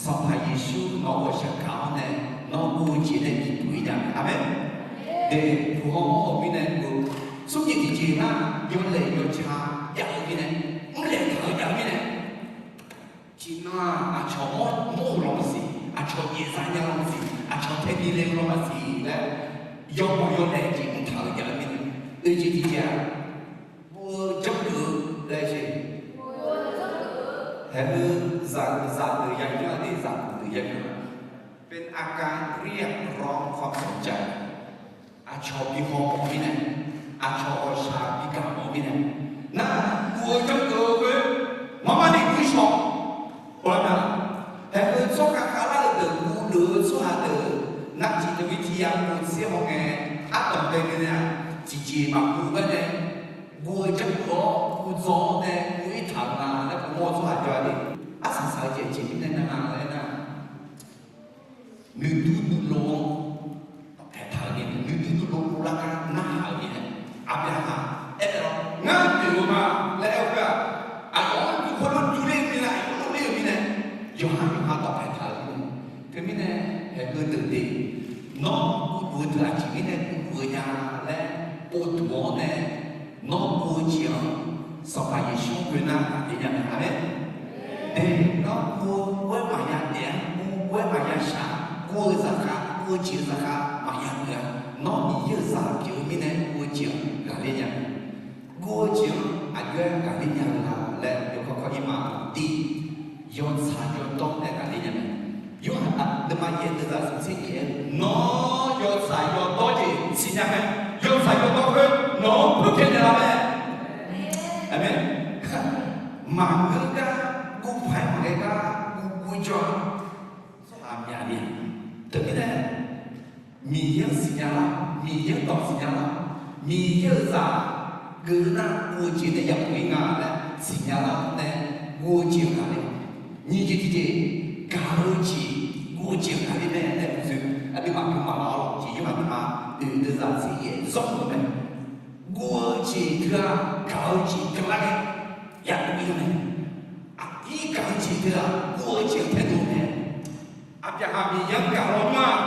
Sanqpaq Yeqsur nawq-euq ghawqshaq gaq-awr nae, nawr guv-eu jeq nae bi buq-ir nya. Aqmeq. De, puq haw mawr haw-eu mirnae guv. Smr jeq tiqjeq nar, yawlaeq yawca jav-eu mirnae, mrlaeq taq-eu jav-eu mirnae, tiqnan-aq, aqcawq mawr-eu law maqsiq, aqcawq yaeqzaq nya law maqsiq, aqcawq tae bi le-eu law maqsiq laer, yawmawq yawlaeq jeq mrtaq-eu jav-eu mirnae, oeq jeq tiqjeq-aq, guv-eu janrgeuf-eu laer jeq. Haeq-eu zaqdeuq yagaq-anr de, zaqdeuq yagaq-anr, เป็นอาการเรียกร้องความสนใจ aqcawq bi haw mawf-eu mirnae, aqcawq ghawqshaq bi gaq mawf-eu mirnae, nar, guv-eu janrgeuf-eu khoer, marmar ni guv shawq. Haeq-eu tsawrhaq khavlar-eu deuq guvluf-eu tsawrhaq deuq, navciq deuq-ir tiq ya guv tser haw ngae, ardanq bae ngae nae-aq, tiqjeq maqguv gar nae, guv-eu janrgeuf-awr guv dzawr-awr nae guv-ir taq-eu nga laer mawr-eu tsawrhaq jawr-a de. Arsaq saq-eu jeq aqjeq mirnae nar nga laer nar, nuidur nuilov-anr dawqpae taq-eu mirnae, nuidur nuilov guvlar gar narhaq-eu mirnae, Aqbyaqhaq aer-eu lawr, ngar noeq-eu ma laer aer-eu khoer-aq, aqyawf-anr duq khoerlof durler-eu mirnae, aqyawf-anr ler-eu mirnae, yawqha yawqha dawqpae taq-eu mirnae. Teumirnae, haeq-eu deuq de, nawr guvluf-eu deuq aqjeq mirnae guvluf-eu nya laer povduq-awr nae, nawr guv-eu jeq-anr Sanqpaq Yeqsur ghoe nar gaqler nya mae. Aqmeq. De, nawr guv-eu ghoer maqya daef-a, guv-eu ghoer maqya shaq, guv-eu zaqkhav, guv-eu jeq zaqkhav maqya geuf-a. Nawr Miqyaer-euq zaq pyeuf-eu mirnae guv-eu jeq-anr gaqler nya. Guv-eu jeq-anr aqjox-aer gaqler nya-eu la laer yawkawr kawr-ir ma. Tiq, yawtsaq yawdawr nae gaqler nya mae. Yorhaq deuvma yaeq deuvzaq smq tser yaeq-aer, nawr yawtsaq yawdawr jeq siqnya mae. Yawtsaq yawdawr khoer nawq-anr purpyaeq naeqlaf mae. Aqmeq. Maqngeur gar, guv paq-aer maqghae gar, guv guv jawr-a. Tsawrhaq myaq ni, teumirnae Miqyaer-anr siqnya lar, Miqyaer-anr dawq siqnya lar, Miqyaer-euq zaq geuf nar guv-eu jeq nae yamawr-ir nga laer siqnya lar nae guv-eu jeq-anr gaqler. Nyiq jeq tiqjeq, gaq-eu jeq guv-eu jeq-anr gaqler mae laer uqdzoe aqduimaf guiqma laf-awr lawq. Tiq Yorhaq deuvma Oeq deuvzaq tser yaef zawr-eu mae. Guv-eu jeq teu-aq, gaq-eu jeq byanlar ngae yadov ir-eu mae. Aqdir gaq-eu jeq teu-aq, guv-eu jeq taedov mae. Aqbyaqhaq Miqyaer-anr gaq lawnmr-aq,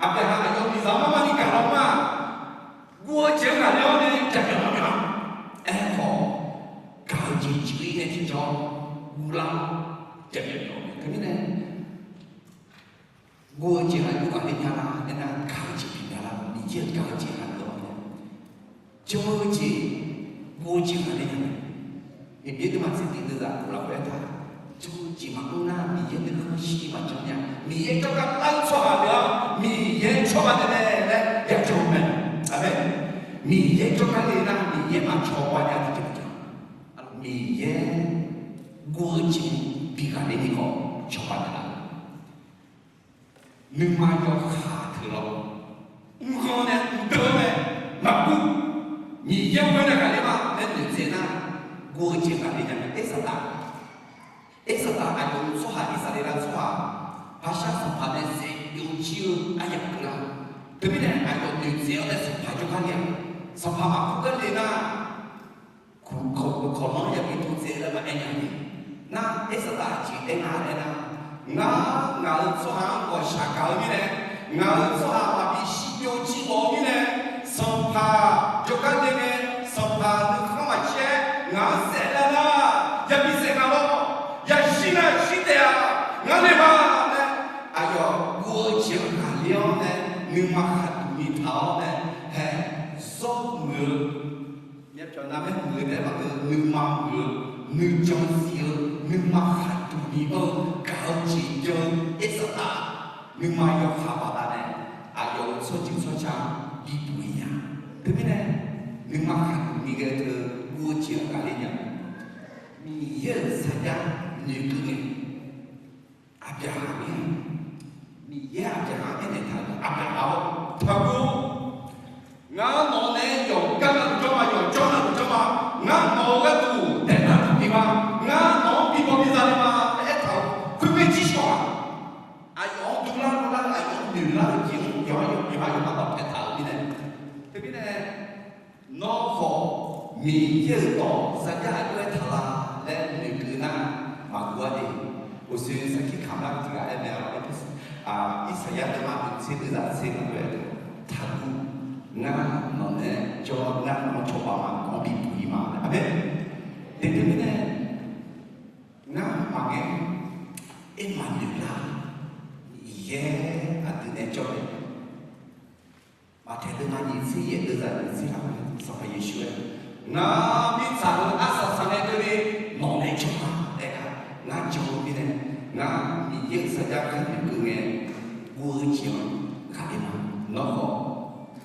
Aqbyaqhaq aqyawf miqzaq marmar ni gaq lawnmr-aq, guv-eu jeq-anr ghaqler-awr nae jaqmyawf mawf mya. Aerkhawf, gaq-eu jeq cuiv-ir nae tiqjawr guvlar-awr jaqmyawf mawf mae. Teumirnae, guv-eu jeq aqjox ghaqler nya lar aernar, gaq-eu jeq bimya lar, Miqyaer-euq gaq-eu jeq ghaqler-awr nae, jan-eu jeq, guv-eu jeq ghaqler nya mae. Heqbyaer deuvma tser tiq deuvzaq uq lafkhoer aertaq, jan-eu jeq maqngeur nar, Miqyaer nuikhanr shir maqjan nya. Miqyaer jawrgar lar-eu tsawrhaq deuq-anr Miqyaer cawba naeq mae laer yajan-eu mae. Aqmeq. Miqyaer jawrgar le nar, Miqyaer maqcawba nya tiqjeq maqjan. Miqyaer guv-eu jeq bi ghaqler ni khawf cawba naeqlaf-eu Nuima yawkaq teuq lawr, mrkhanr nae mrdeuv-eu mae. Maqguv, Miqyaer ghoer nae ghaqler ma laer noeqtsaev nar, guv-eu jeq ghaqler nya mae. Irsaqtaf, Irsaqtaf aqyawf-euq tsawrhaq, Irsaqleqlav tsawrhaq, Paqshar sanqpaq nae saef byovjir-eu aryamq keuvlar. Teumirnae aqyawf noeqtsaev-awr nae sanqpaq jawrgar le-a. Sanqpaq maqguv gar le nar, kawq, kawq, kawqlanr yabi tov tsaev laer maqaer nya ni. Nar, Irsaqtaf aqjeq aernar aernar, ngar, ngaq-euq tsawrhaq-anr ghawqshaq gaq-eu mirnae, ngaq-euq tsawrhaq maqbi shirbyov jir mawf-eu mirnae, sanqpaq jawrgar le ngae, sanqpaq nuikhanr maqcaer ngaq-anr saef lar nar, yabi saef nga lawr. Yashir nar shir taef-a, ngar nae ma laer, aqyawf guv-eu jeq-anr ghaqler-awr nae, nuima khaqduq ni taq-awr nae, hae, zawr muiq-eu Myavpyawq navmaer muiq-eu taef-aer maqngeur, nuima muiq-eu, nuijan zif-eu, nuima khaqduq ni anr-eu, gaq-eu jeq jan-eu Irsaqtaf, nuima yawkaq baqdanae, aqyawf-euq tsawrjeuq tsawrca bibuq-ir nya. Teumirnae, nuima khaqduq ni ghae teu guv-eu jeq-anr ghaqler nya. Miqyaer-euq sarjax noeqkeuv ngae, Aqbyaqhaq-anr, Miqyaer Aqbyaqhaq-anr aernaeq taq-euq, Aqbyaqhaq-or, taqguv. Ngar nawq nae yawqgar navluf jawr ma, yawqjawr navluf jawr ma. Ngar nawq-euq gharduq daeqnar taq bi ma. Ngar nawq-anr bi baw bi za le ma laer aertaq-euq khoermae jir shawq-aq, aqyawf-anr dovlar dovlar-eu, aqyawf-anr noeqlar-eu jeq-anr yawqha yawqha yawqha baqpaeq taq-euq mirnae. Teumirnae, nawr khawf Miqyaer-euq dawq sarjax aqjox-aer taq la laer noeqkeuv nar, maqguv-a de. Uqshoe sarkir kamq lar tiq ghaq aer mae-a. Irsaqyar deuvma oeq tser deuvzaq tser lafkhoer aertaq, taqguv. Ngar nawq nae jawr, ngar nawq-anr cawba ma, nawq-anr bibuq-ir ma. Aqmeq. Teumirnae, ngar maqngaer, aer maqnoeq lar, Miqyaer aqdui nae jawr mae. Maqtaeq deuvma nyiq tser yaeq deuvzaq nyiq tser lafkhoer Sanqpaq Yeqsur-aer, ngar mirtsaq-euq arsaq saqngae keuvni nawq nae jawr ma laer aer-a. Ngar jan-eu mirnae, ngar Miqyaer-euq sarjax kar noeqkeuv ngae, guv-eu jeq-anr ghaqler ma. Nawr khawf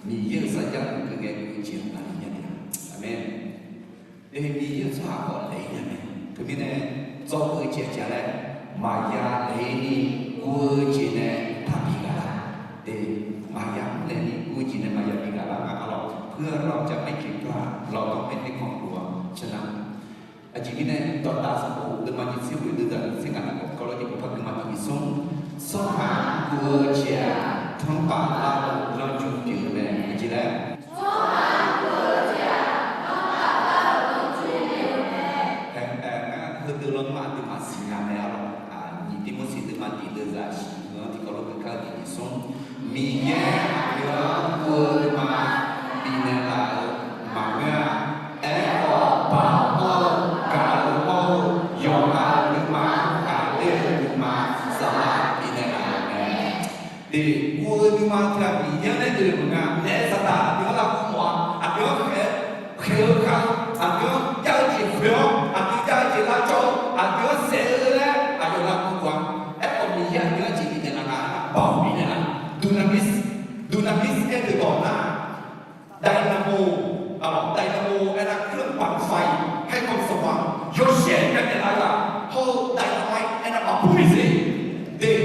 Miqyaer-euq sarjax noeqkeuv ngae, guv-eu jeq-anr ghaqler nya-a. Aqmeq. Eq, Miqyaer-euq tsawrhaq khawf laeq-ir nya mae. Teumirnae, dzawgeuf-eu jeq aqjeq laer, maqya laeq-ir ni guv-eu jeq nae taqbi ghaq lar. Eq, maqya mrlaeq ni guv-eu jeq nae maqya bi ghaq lar nga arlawq. เพื่อเราจะไม่ผิดพลาด เราต้องไม่ให้ความกลัวชนะ Aqjeq mirnae, dawqdaq sanqbof deuvma nyiq tser ghoeq deuvzaq nyiq tser ngaq tiqkawv kawv lawr jeq kawv par geufma tiq nyiq smr. Tsawrhaq-anr guv-eu jeq-aq, tanrpaf lar-eu lanrju pyeuf-eu mae. Aqjeq laer Aer, aer, ngar heudeuq lanma aqduimaf siqnya mae arlawq. Nyiq Tirmorseq deuvma tiq deuvzaq shiq-anr tiqkawv lawr geuf kar-eu tiq nyiq smr. Miqyaer aqdui-anr guv-eu nuima bifnaeq laf-euq maqngeur-a. Aerkhawf, baoq hawr-eu, gaq-eu hawr-eu, yawqha-euq nuima, ghaqler-eu nuima, saflar bifnaeq laf-euq mae. Eq, guv-eu nuima teu-aq Miqyaer-anr nae oe-euq maqngeur-a. Naef saqdaq aqdui-anr lavguv mawf-a. Aqdui-anr khaeq-eu khaeq-eu kar-eu, aqdui-anr jav-eu jeq khoeq-awr, aqdui jav-eu jeq lavcawv-eu, aqdui-anr saef-eu laer aqyawf lavguv mawf-a. Aerkhawf, Miqyaer aqdui-anr jeq bifnaeq laf nga, baoq bifnaeq laf. Dunamis, dunamis aer-eu dawq nar, dynamo, dynamo aernar เครื่องปั่นไฟ ให้ความสว่าง yawshaef bifnaeq laf-eu ghaq, hawr-eu dynamite aernar maqbur miqzir. Eq,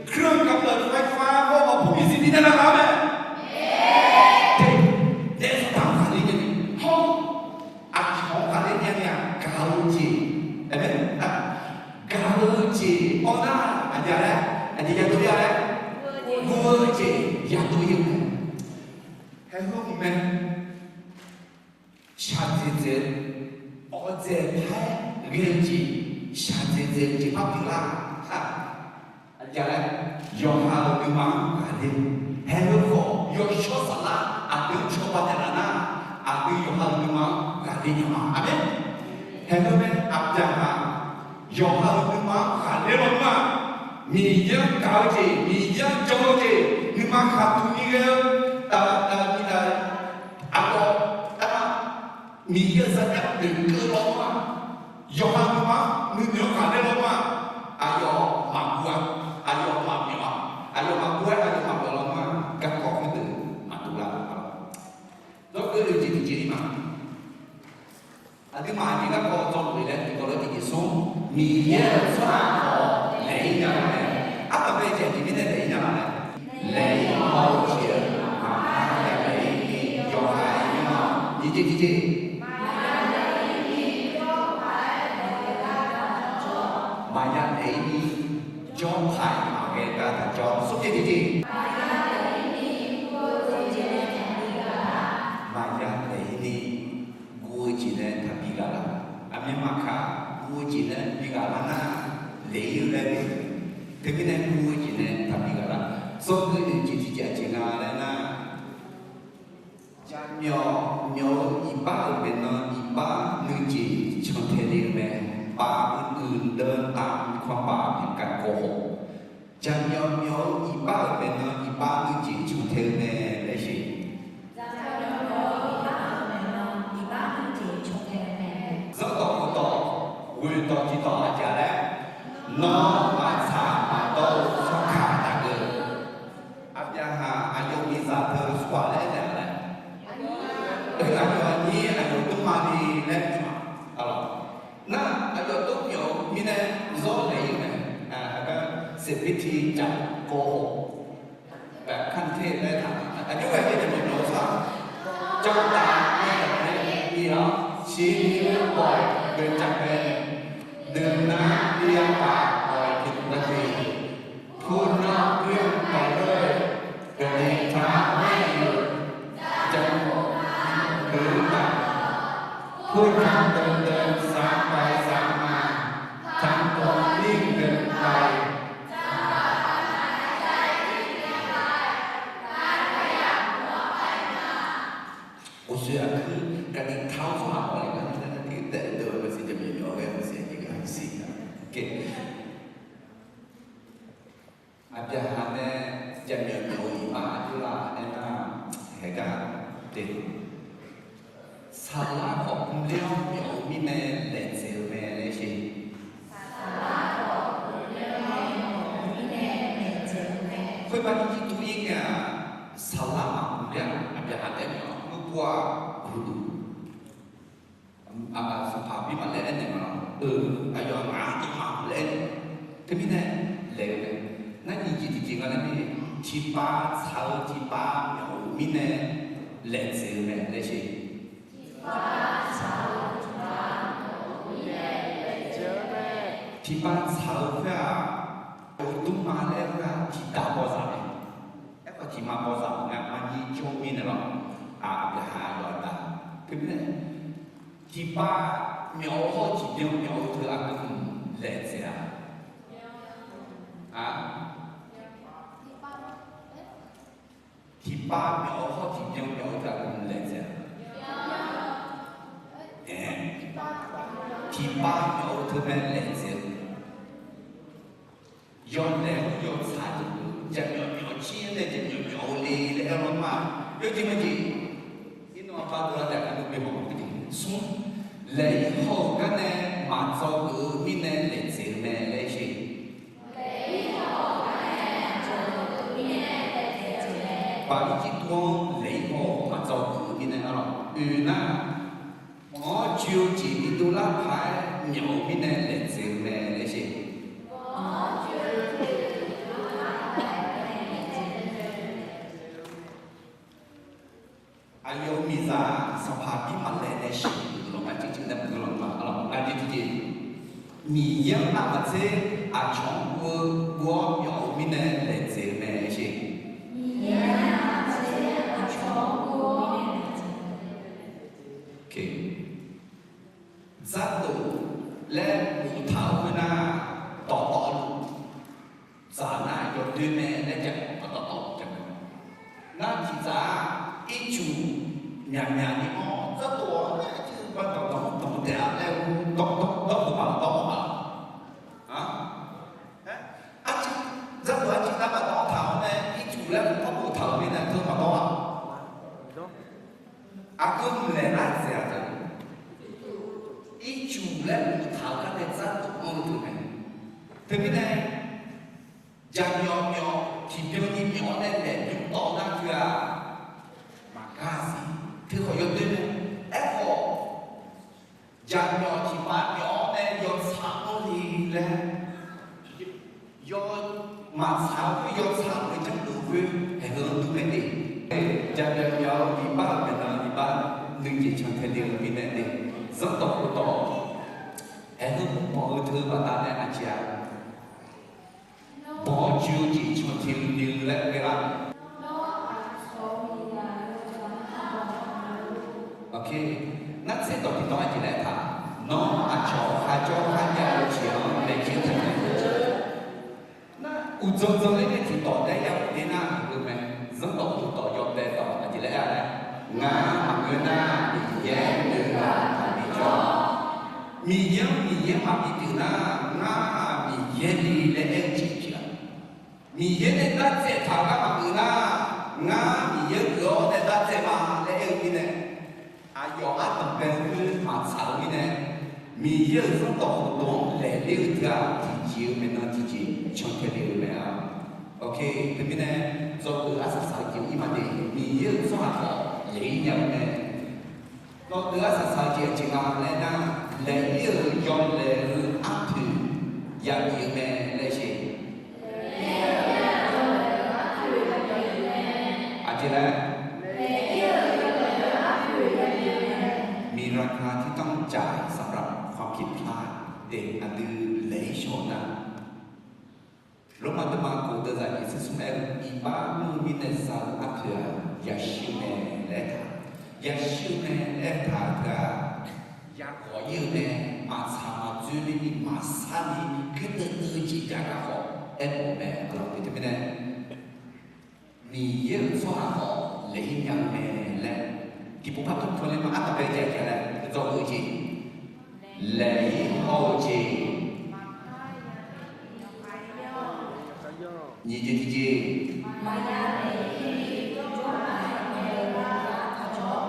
เครื่องกำเนิดไฟฟ้า hawr maqbur miqzir bifnaeq laf nga. ghae-eu jeq, shaqdzaeq dzaeq-eu jeq par pyeuflar-aq, aqjeq laer, yawqha-euq nuima-anr ghaqler, haeq-eu khawf yawshawr saflar aqdui-anr cawba naeqlaf nar, aqdui yawqha-euq nuima-anr ghaqler nya ma. Aqmeq. Haeq-eu mae, aqbyaqhaq yawqha-euq nuima-anr ghaqler lawnmr-aq, Miqyaer-anr gaq-eu jeq, Miqyaer-anr jan-eu jeq, nuima khaqduq ni ghae-eu, taf taf ni taf, aqlawq, taf, Miqyaer-euq sarjax noeqkeuv lawnmr-aq, yawqha nuima-anr nuinoeq-anr ghaqler lawnmr-aq, aqyawf maqguv-a, aqyawf maqmyawf-a, aqyawf maqguv-aer aqyawf maqmyawf lawnmr-aq, garkawv khoerdeuq maqdov lar-a. Dzawgeuf-eu jeq tiqjeq-ir ma. Aqduimaf aqjeq garkawv dzawgeuf laer tiqkawv lof-aer tiqjeq smr, Miqyaer-euq tsawrhaq khawf naeq-ir nya-eu mae. Ardanqbae jeq aqjeq mirnae naeq-ir nya laf laer, naeq-ir haw-eu jeq-aq, maqpar yanaeq-ir ni yawqha-ir nya-awq. Nyiq jeq tiqjeq, maqya naeq-ir ni jawrpaq-iq maqghae gar taq jawr. Smr jeq tiqjeq, maqya naeq-ir ni guv-eu jeq nae taqbi ghaq lar. Aqmyanmaf kaq guv-eu jeq nae bi ghaq lar nar, naeq-ir-eu laer, teumirnae guv-eu jeq nae taqbi ghaq lar. Dzawgeuf-eu jeq tiqjeq aqjeq nga laer nar, jaqmyawf myawf-eu iqbax-euq maeqnan iqbax nuijeq cantae le-eu mae. ปากอื่นๆเดินตามความบาปแห่งการโกหก Jaqmyawf myawf-eu iqbax-euq maeqnan iqbax nuijeq cantae-eu mae laer sheq. Zanrdawq khofdawq ghoeqdawq tiqdawq aqjeq laer, nawr maqtsaq maqdawr-eu tsawrkaq taqgeuf. Aqbyaqhaq aqyawf miqzaq teu tsawrhaq laer aernaeq-a laer, aqyawf aqnyir aqyawf dmrma ni laer mr-aq, nar aqyawf dawrmyawf-eu mirnae zawr naeq-ir mae. Aqgar สิบวิธีจับโกหก แบบขั้นเทพ laer taq, aqjox ghae-eu jeq nae mawf mawf-eu sar, จ้องตาไม่หลบหลีก ชี้นิ้วบ่อยเกินจำเป็น ดื่มน้ำเบียร์เปล่าบ่อยผิดปกติ พูดนอกเรื่องไปเรื่อย กระดิกเท้าไม่หยุด จมูกหืนปาก พูดคำเดิมๆ ซ้ำไปซ้ำมา ทำตัวนิ่งเกินไป Uqshoe aqkuir กระดิกเท้า tsawrhaq hawq-ir gar nar, tiqtaef deuq-eu maqsiq jaqmyawf myawf-eu ghae maqsiq aqjeq gar maqsiq. Aqbyaqhaq nae jaqmyawf myawf-eu iqbax aqjox la aernar, haeq gar te, saqlar khawf mrler-awr myawf-eu mirnae laejae-eu mae laer sheq. Khoermaqni jir tuv-ir ngae-aq, saqlar maqmr ler-aq, aqbyaqhaq taef myawf-awr mrpov-aq, huq duq Sanqpaq Aqbir maqlaer aernaeq ma lawr. Eu, aqyawf ngaq-anr dawq ma laer aernaeq. Teumirnae laeq-eu mae. Nar nyiq jeq tiqjeq nga laer mae, tiqpav tsaq-eu tiqpav myawf-euq mirnae laejae-eu mae laer sheq. Tiqpav tsaq-eu khoer-aq, yawf dmrma laer khoer-aq tiqpav bawzaq mae. Aerkhawf tiqpav bawzaq nga maqnyir jawr-eu mirnae lawr. Aqbyaqhaq yawqha-aq, teumirnae tiqpav myawf-eu hawr-eu tiqbyan myawf-eu teu aqgeu laejae-a. Tiqpav myawf-eu hawr-eu tiqbyan myawf-eu teu aqgeu laejae-a. Ae, tiqpav myawf-eu teu mae laejae-eu. Yawlaeq-anr yawtsaq jeq, jaqmyawf myawf jir-anr nae jaqmyawf myawf-eu le laer aer-awr ma. Yawjeq majeq, iqnan aqpar dovlar taef-a, bi hawq-eu jeq smr, laeq-ir haw-euq gar nae maqdzawgeuf-eu mirnae laejae-eu mae laer sheq. Baqli jir tuv-anr laeq-ir haw-eu maqdzawgeuf-eu mirnae arlawq oe nar, mq-anr joe-eu jeq bidov lar paq-aer myawf-eu mirnae laejae-eu mae laer sheq. Aqyawf-euq miqzaq Sanqpaq Aqbir maqlaer nae sheuq-eu guiqlanq aqjeq tiq nae guiqlanq ma arlawq aqjeq tiqjeq, Miqyaer-anr aqmaqtser aqcawq-anr guv-eu guv-awr myawf-eu mirnae laejae-eu mae laer sheq. Dzardof laer Myaqmyaq ni-awr, dzardof-awr nae arciv bardawq dawq-anr dawq taef-a laer-eu dawq dawq dawq-eu baq dawq-awr baq. Arciv dzardof arciv nar baq dawq-anr taq-awr nae ircuf laer mq tawr boftaq-euq mirnae teu baq dawq-a. Aqgeu mqlaeq lar dzaeq-a teu. Ircuf laer mqtaq-eu gar nae dzardof-anr-eu teu mae. Teumirnae, jaqmyawf myawf tiqbyan ni myawf-awr nae laeqbymr tawv nar teu-aq, maqgar siq. Teukhawf yawdoer mae. Aerkhawf, jaqmyawf tiqpav myawf-awr nae yawtsaq-anr ni laer, yaw maqtsaq-eu khoer yawtsaq-euq janrdov khoer haeqheu-anr dur mae de. Jaqmyawf myawf-eu iqbax-euq maeqnan iqbax nuijeq cantae le-eu mirnae de. Zanrdawq khofdawq haeqheu mr banq-eu teu baqdanae aqjeq-a. Banq-awr joe-eu jeq cantae le-eu laer ghae lar. Nar tser dawq tiqdawq aqjeq laer taq, nawr aqcawq kharjawr kharjav-eu jeq-anr laejae-anr taqngaeq-eu. Nar uqdzan dzanler nae tiqdawq taef-aer ya-eu nar-eu mae. Zanrdawq khofdawq yawbae dawq aqjeq laer aer-a laer, ngar maqngeur nar Miqyaer nuighaq taqbi jawr. Miqyaer-anr Miqyaer maqbi pyeuf nar, ngar Miqyaer ni laer aer-eu jeq pyeuf-a. Miqyaer nae dartsaev taq-eu gar maqgeuf nar, ngar Miqyaer geuf-awr nae dartsaev ma laer aer-eu mirnae, aqyawf ardanq bae-eu khoer maqtsaq-eu mirnae, Miqyaer-euq zanrdawq khofdawq-anr laeqler-eu teu-aq, tiqjeq-eu maeqnan tiqjeq cantae le-eu mae-a. Teumirnae, dzawgeuf arsaq saq-eu jeq ir ma de, Miqyaer-euq tsawrhaq khawf laeq-ir nya-eu mae. Dzawgeuf arsaq saq-eu jeq aqjeq nga laer nar, laeq-ir-euq yawlaeq-eu arpoeq yabif-eu mae laer jeq. Aqjeq laer, miqraka ที่ต้องจ่ายสำหรับความผิดพลาด de aqdui laeq-ir shaw-eu nar, Lormav deuvma kof deuvzaq nyiq tser smr aer-eu, iqbax mr-eu mirnae za-eu arpoeq-aq, yashir-eu mae laer taq. Yashir-eu mae laer taq-eu teu-aq, yakhawf-ir-eu mae, maqtsaq maqdzoer ni maqsar ni, khaerdeuv deuv-eu jeq jav gar khawf aermawf-eu mae. Aqlawq pyeuf teumirnae, Miqyaer-euq tsawrhaq khawf laeq-ir nya-eu mae laer, tiqpov par tawr tawr ler ma. Ardanq bae jav-a laer dzawgeuf-eu jeq, laeq-ir hawr-eu jeq, nyiq jeq tiqjeq, maqya naeq-ir ni jawrkaq-aer maqghae gar taqjawr.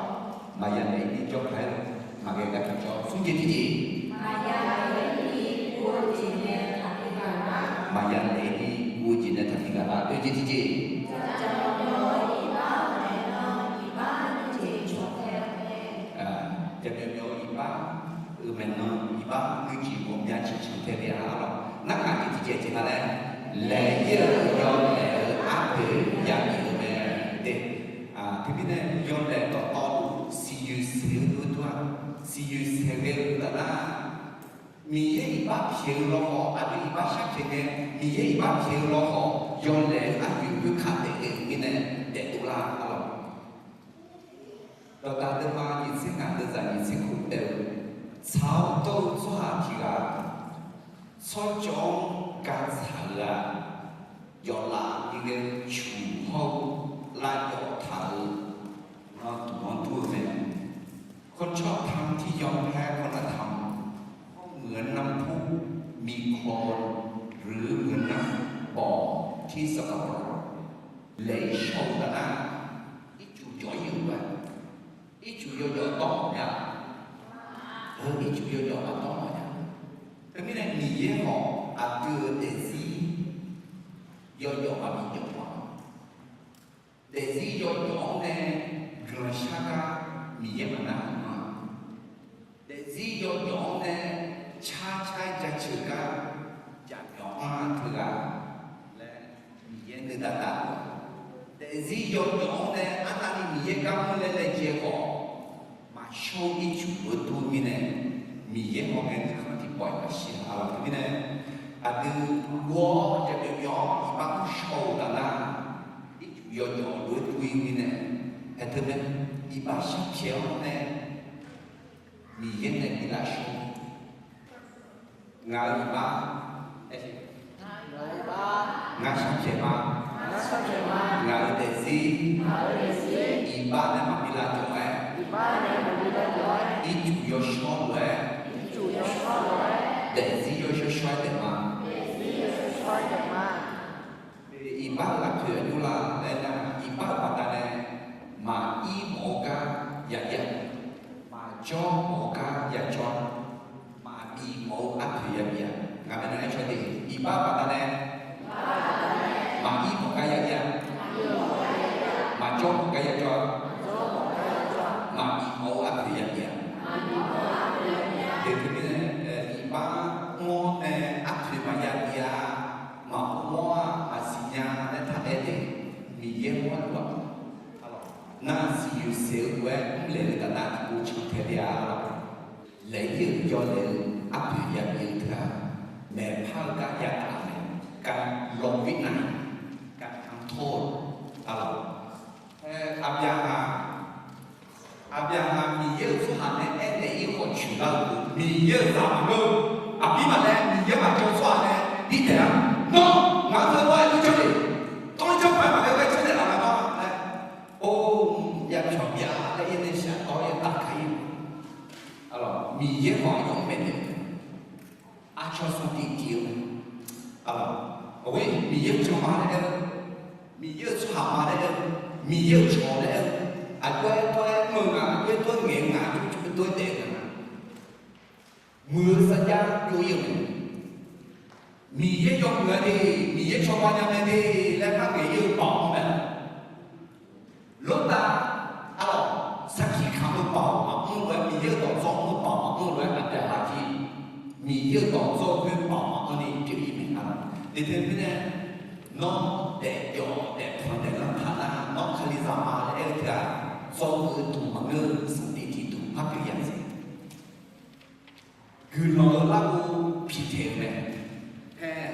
Maqya naeq-ir ni jawrkaq-aer maqghae gar taqjawr. Smr jeq tiqjeq, maqya naeq-ir ni guv-eu jeq nae taqbi ghaq lar. Maqya naeq-ir ni guv-eu jeq nae taqbi ghaq lar. Oe jeq tiqjeq, jaqmyawf myawf-eu iqbax-euq maeqnan iqbax nuijeq cantae-a mae. Jaqmyawf myawf-eu iqbax-euq maeqnan iqbax nuijeq ghawqmya jeq cantae le-a lawq. Narhaq jeq tiqjeq jeq nga laer, laeq-ir-euq yawlaeq-eu arpoeq yabif-eu mae de. Teumirnae yawlaeq dawqtawvluf siqyoeq saeq-eu dovdur-aq, siqyoeq saeq ghae-eu taf nar, Miqyaer iqbax pyaeq-eu lawkhawf, aqdui iqbax sharpyaeq ngae, Miqyaer iqbax pyaeq-eu lawkhawf, yawlaeq-eu arpoeq khoerkaq daef ghae-eu mirnae daefdov lar-a lawq. Dawqdaq deuvma nyiq tser ngaq deuvzaq nyiq tser khof taef-eu, tsaq-awr dawr-eu tsawrhaq tiq ghaq, tsawrcawv-anr gatsaq-eu-aq, yawflaf ni ghae-eu cuq hawr-eu lavjawf taq-euq nan duq-anr dur-eu mae. คนชอบธรรมที่ยอมแพ้คุณธรรม ก็เหมือนน้ำพุมีโคลน หรือเหมือนน้ำบ่อที่สกปรก laeq-ir shaw-eu taf nar, ircuf jawf-ir-euq mae. Ircuf yawjawf dawr mawf nya. Heu ircuf yawjawf maqdawr mawf nya. Teumirnae Miqyaer khawf aqdui-euq daefzir yawjawf maqbi jawf ma. Daefzir yawjawf-anr nae guiqlanq shar gar Miqyaer maqnar-euq ma. Daefzir yawjawf-anr nae car car jaceuq gar jaqmyawf anr-a teughaq laer Miqyaer nuidav dav-eu. Daefzir yawjawf-anr nae arnavni Miqyaer gar mr laer laejae khawf, maqshawr-eu ircuf lof-aer dur mirnae, Miqyaer hawr ngae nuikhanr tiqpawf-iq maqshir-a lawq. Teumirnae, aqdui ghof-awr jaqmyawf myawf-awr iqbax mr shaw-euq taf nar, ircuf yawjawf lof-aer dur-ir mirnae, haeq teu mae, iqbax sharpyaeq-awr nae Miqyaer nae bi lafshawr Ngaq-euq iqbax, ngar sharpyaeq ma. Ngaq-euq daefzir, iqbax nae maqbi lavjawr-aer, yawshawr lof-aer, daefzir yawshawr shawr-aer daef ma. Iqbax-euq aqpoeq aqjox la laer nar, iqbax-euq baqdanae maqir mawf-eu gar ya ir-a, maqjawr mawf-eu gar ya jawr-a, maqbif mawf-eu arpoeq ya bif-a. Ngaq bae nar-aer caw de, iqbax-euq baqdanae maqir mawf gar ya ir-a, maqjawr mawf gar ya jawr-a, maqbif mawf-eu arpoeq ya bif-a. Teumirnae, iqbax mr-awr nae arpoeq maqya bif-a, maqmr-awr-aq maqsiq nya laer taq-aer de, Miqyaer mawrluf-aq, nar siqyoeq saeq-eu lof-aer mrlaeq-eu taf nar tiqpov cantae le-a lawq. Laeq-ir-euq yawlaeq-eu arpoeq ya bif-eu teu-aq, maeqpar-eu gar yataf-eu mae, การลงวินัย การทำโทษ arlawq. Aqbyaqhaq, Aqbyaqhaq Miqyaer-euq tsawrhaq nae aernaeq-ir khawf coeqlar-eu, Miqyaer-euq zaq maqngeur-eu, aqbir maqlaer Miqyaer maqjawr-eu tsawrhaq nae birtaef-a. Nawr ngaq-anr teu lawr-aer ur janr le, tawr janr paq-aer maqghae ghae janr naeq laf-a nawr laer, or, yapyawq byav laer yaer nae shaq tawr-aer taf kar-ir-eu. Miqyaer khawf aqyawf-anr maeqnaeq-eu mae. Aqcawq sanqtiq tiq-eu mae. Awr, Miqyaer-euq jan ma laer aer-eu, Miqyaer-euq tsawrhaq ma laer aer-eu, Miqyaer-euq cawq laer aer-eu, aqjox-aer tawr-aer mr-eu nga, aqjox-aer tawr-aer ngaeq-eu nga, aqjox-aer tawr-aer daef-eu nga. Muiq-eu sarjax jov-ir-eu mae. Miqyaer yawmuiq-a de, Miqyaer cawba nya mae de laer par ngaeq-ir-eu baoq-anr mae. Lortav, arlawq, sarkir kamq-eu baoq maqmr lof-aer, Miqyaer-euq dawqdzawr mr-eu baoq maqmr lof-aer, Aqbyaqhaq jir Miqyaer-euq dawqdzawr khoer baoq maqmr ni pyeuf-ir mae, arlawq. Teumirnae, nawr daefjawv daefpanq daeflanr taq nar, nawr Kalizaq ma laer aer-eu teu-aq, dzawr-eu duq maqngeur-eu sanqtiq tiq duq par pyeuf ya jeq. Guiqlanq-eu larghov piqtaeq-eu mae. Aer,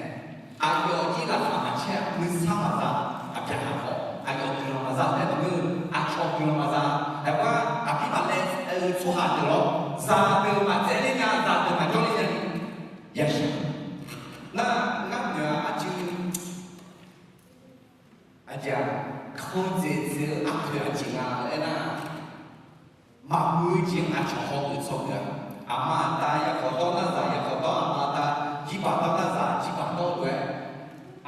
aqyawf jir laqkhaq maqcaer-a, nuisar maqza. Aqbyaqhaq khawf aqyawf guiqlanq maqza-eu taef maqngeur-eu, aqcawq guiqlanq maqza. Aerkhawf aqbir maqlaer-eu tsawrhaq deuq lawr, zaqdeuq maqtsaevler nya, zaqdeuq maqjawrler nya ni yashaq. Nar ngar noeq-a, aqjeq, aqjeq-aq, kandzaeq dzaeq-eu arpoeq aqjeq nga laer aernar, maqmuiq-eu jeq aqcawq hawgeuf tsawrgeuf-a. Aqma aqda yakhawf dawr nar zaq, yakhawf dawr aqma aqda, jirbaq dawr nar zaq, jirbaq dawr lof-aer,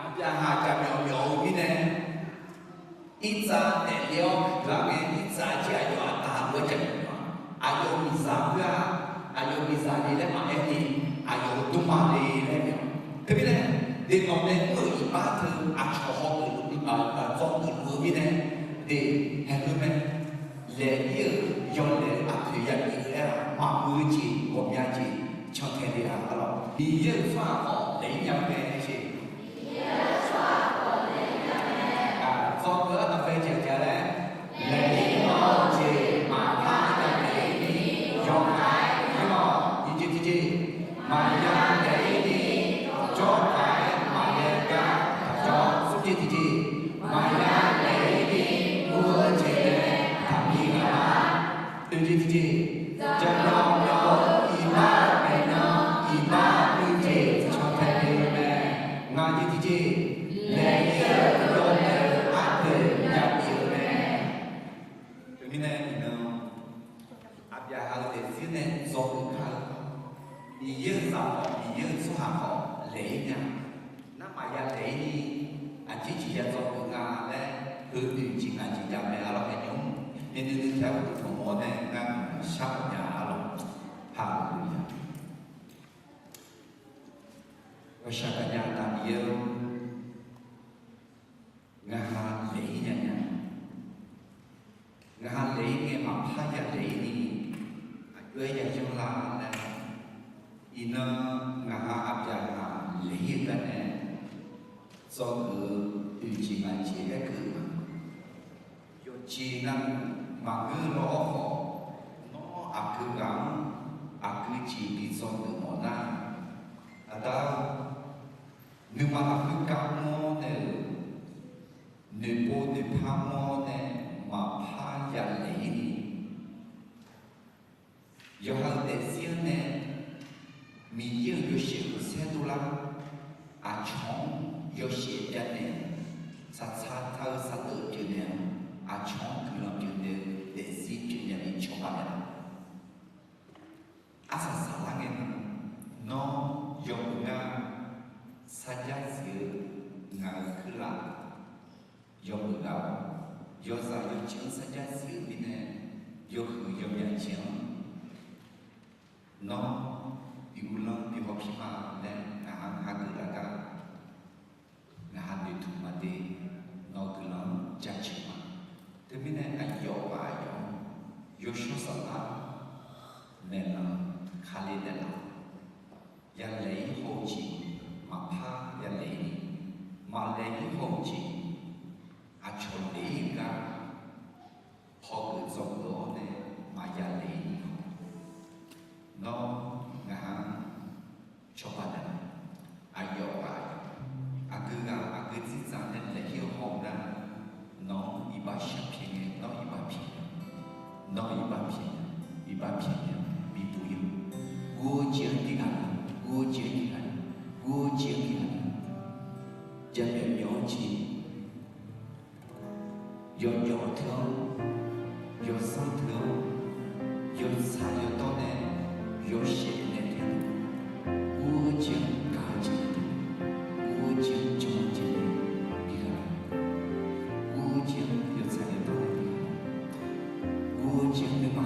Aqbyaqhaq jaqmyawf myawf-eu mirnae, irtsav daefle-awr huiqlar ngae, irtsav jeq aqyawf aqda lof-aer jaqmyawf-a. Aqyawf miqzaq khoer-aq, aqyawf miqzaq le laer maqaer ni, aqyawf-euq dmrma le laer myaef-a. Teumirnae, de nawq nae mr-euq iqbax teu aqcawq hawgeuf luf, dzawgeuf luf-eu mirnae, de, haeqleu mae. Laeq-ir-euq yawlaeq-eu arpoeq ya bif-eu aer-aq, maqmuiq-eu jeq ghawqmya jeq cantae le-a, arlawq. Miqyaer-euq tsawrhaq khawf laeq-ir nya mae jeq. Dzawgeuf-eu ardanqbae jeq aqja laer, laeq-ir-awr-eu jeq maqpar ya laeq-ir ni, yawqha-aer mr-awq, nyiq jeq tiqjeq, maqya laeq-ir ni, jawrkhav-aer maqya gar taqjawr, smr jeq tiqjeq, maqya laeq-ir ni, guv-eu jeq nae taqbi ghaq-a. Oeq jeq tiqjeq, jaqmyawf myawf-eu iqbax maeqnan, iqbax muiq jeq cantae le-eu mae. Ngaq jeq tiqjeq, laeq-ir-eu yawlaeq-eu arpoeq ya bif-eu mae. Teumirnae iqnan, Aqbyaqhaq-eu daefzir nae dzawgeuf kar-eu, Miqyaer-euq zaq khawf, Miqyaer-euq tsawrhaq khawf laeq-ir nya. Nar maqya laeq-ir ni, aqjeq jeq ya dzawgeuf nga laer, heu oeq jeq ngaq jeq jav mae, arlawq, haeqnymr. Myavnuiv nuiv taef-aer uqduq tanqmawr nae ngar shar mawf nya, arlawq. Haleluya. Ghawqshaq gaqnya Aqda Miqyaer-or, ngaq ha laeq-ir nya nya. Ngaq ha laeq-ir ngae maqpar ya laeq-ir ni, aqjox-aer ya yanr lar laer. Iqnan ngaq ha Aqbyaqhaq laeq-ir-eu garnae, dzawgeuf-eu oeq jeq ngaq jeq aerkeuv-eu ma. Yawqjeq navluf maqngeur-eu lawr khawf, nawr aqgeu ghaq-anr aqgeu jeq bi dzawgeuf mawf nar, Aqda-or, nuima lafkhoer gar mr-awr nae-euq, noeqpov noeqpar mr-awr nae maqpar ya laeq-ir ni, yawqha-euq daefzir-anr nae Miqyaer-euq yawshaef khanqsaer dovlar, aqcawq-anr yawshaef byannaeq, saqtsaq taq-eu saqdeuq pyeufnaeq-awr, aqcawq-anr guiqlanq pyeufnaeq-eu daefzir pyeufnya ni cawba naeqlaf. Yawshawr Saflar, maeqnan, Kali naeqlaf, yalaeq-ir haw-eu jeq maqpar yalaeq-ir ni, maqlaeq-ir haw-eu jeq aqcawq laeq-ir gar hawgeuf dzawgeuf-awr nae maqya laeq-ir ni haw. Nawr ngaq-anr cawba naeq-a. Aqyawf ghaq, aqgeu ghaq aqgeu dzirdzaq nae laeq-ir-eu haw-eu nar, nawq-anr iqbax shar pyaeq ngae, nawr iqbax pyaeq nya, nawr iqbax pyaeq nya, iqbax pyaeq nya, bibuq-ir-eu. Guv-eu jeq-anr tiqghaq na, guv-eu jeq-anr tiqghaq na, guv-eu jeq-anr tiqghaq na, jamaeq myawq-anr jeq yawjawf teu-awr, yawsanr teu-awr, yawtsaq yawdawr nae, yawshaef nae teu-awr, guv-eu jeq-anr gaq-eu jeq nae, guv-eu jeq-anr jan-eu jeq nae, bighaq, guv-eu jeq-anr yawtsaq yawdawr nae bighaq, guv-eu jeq-anr nuima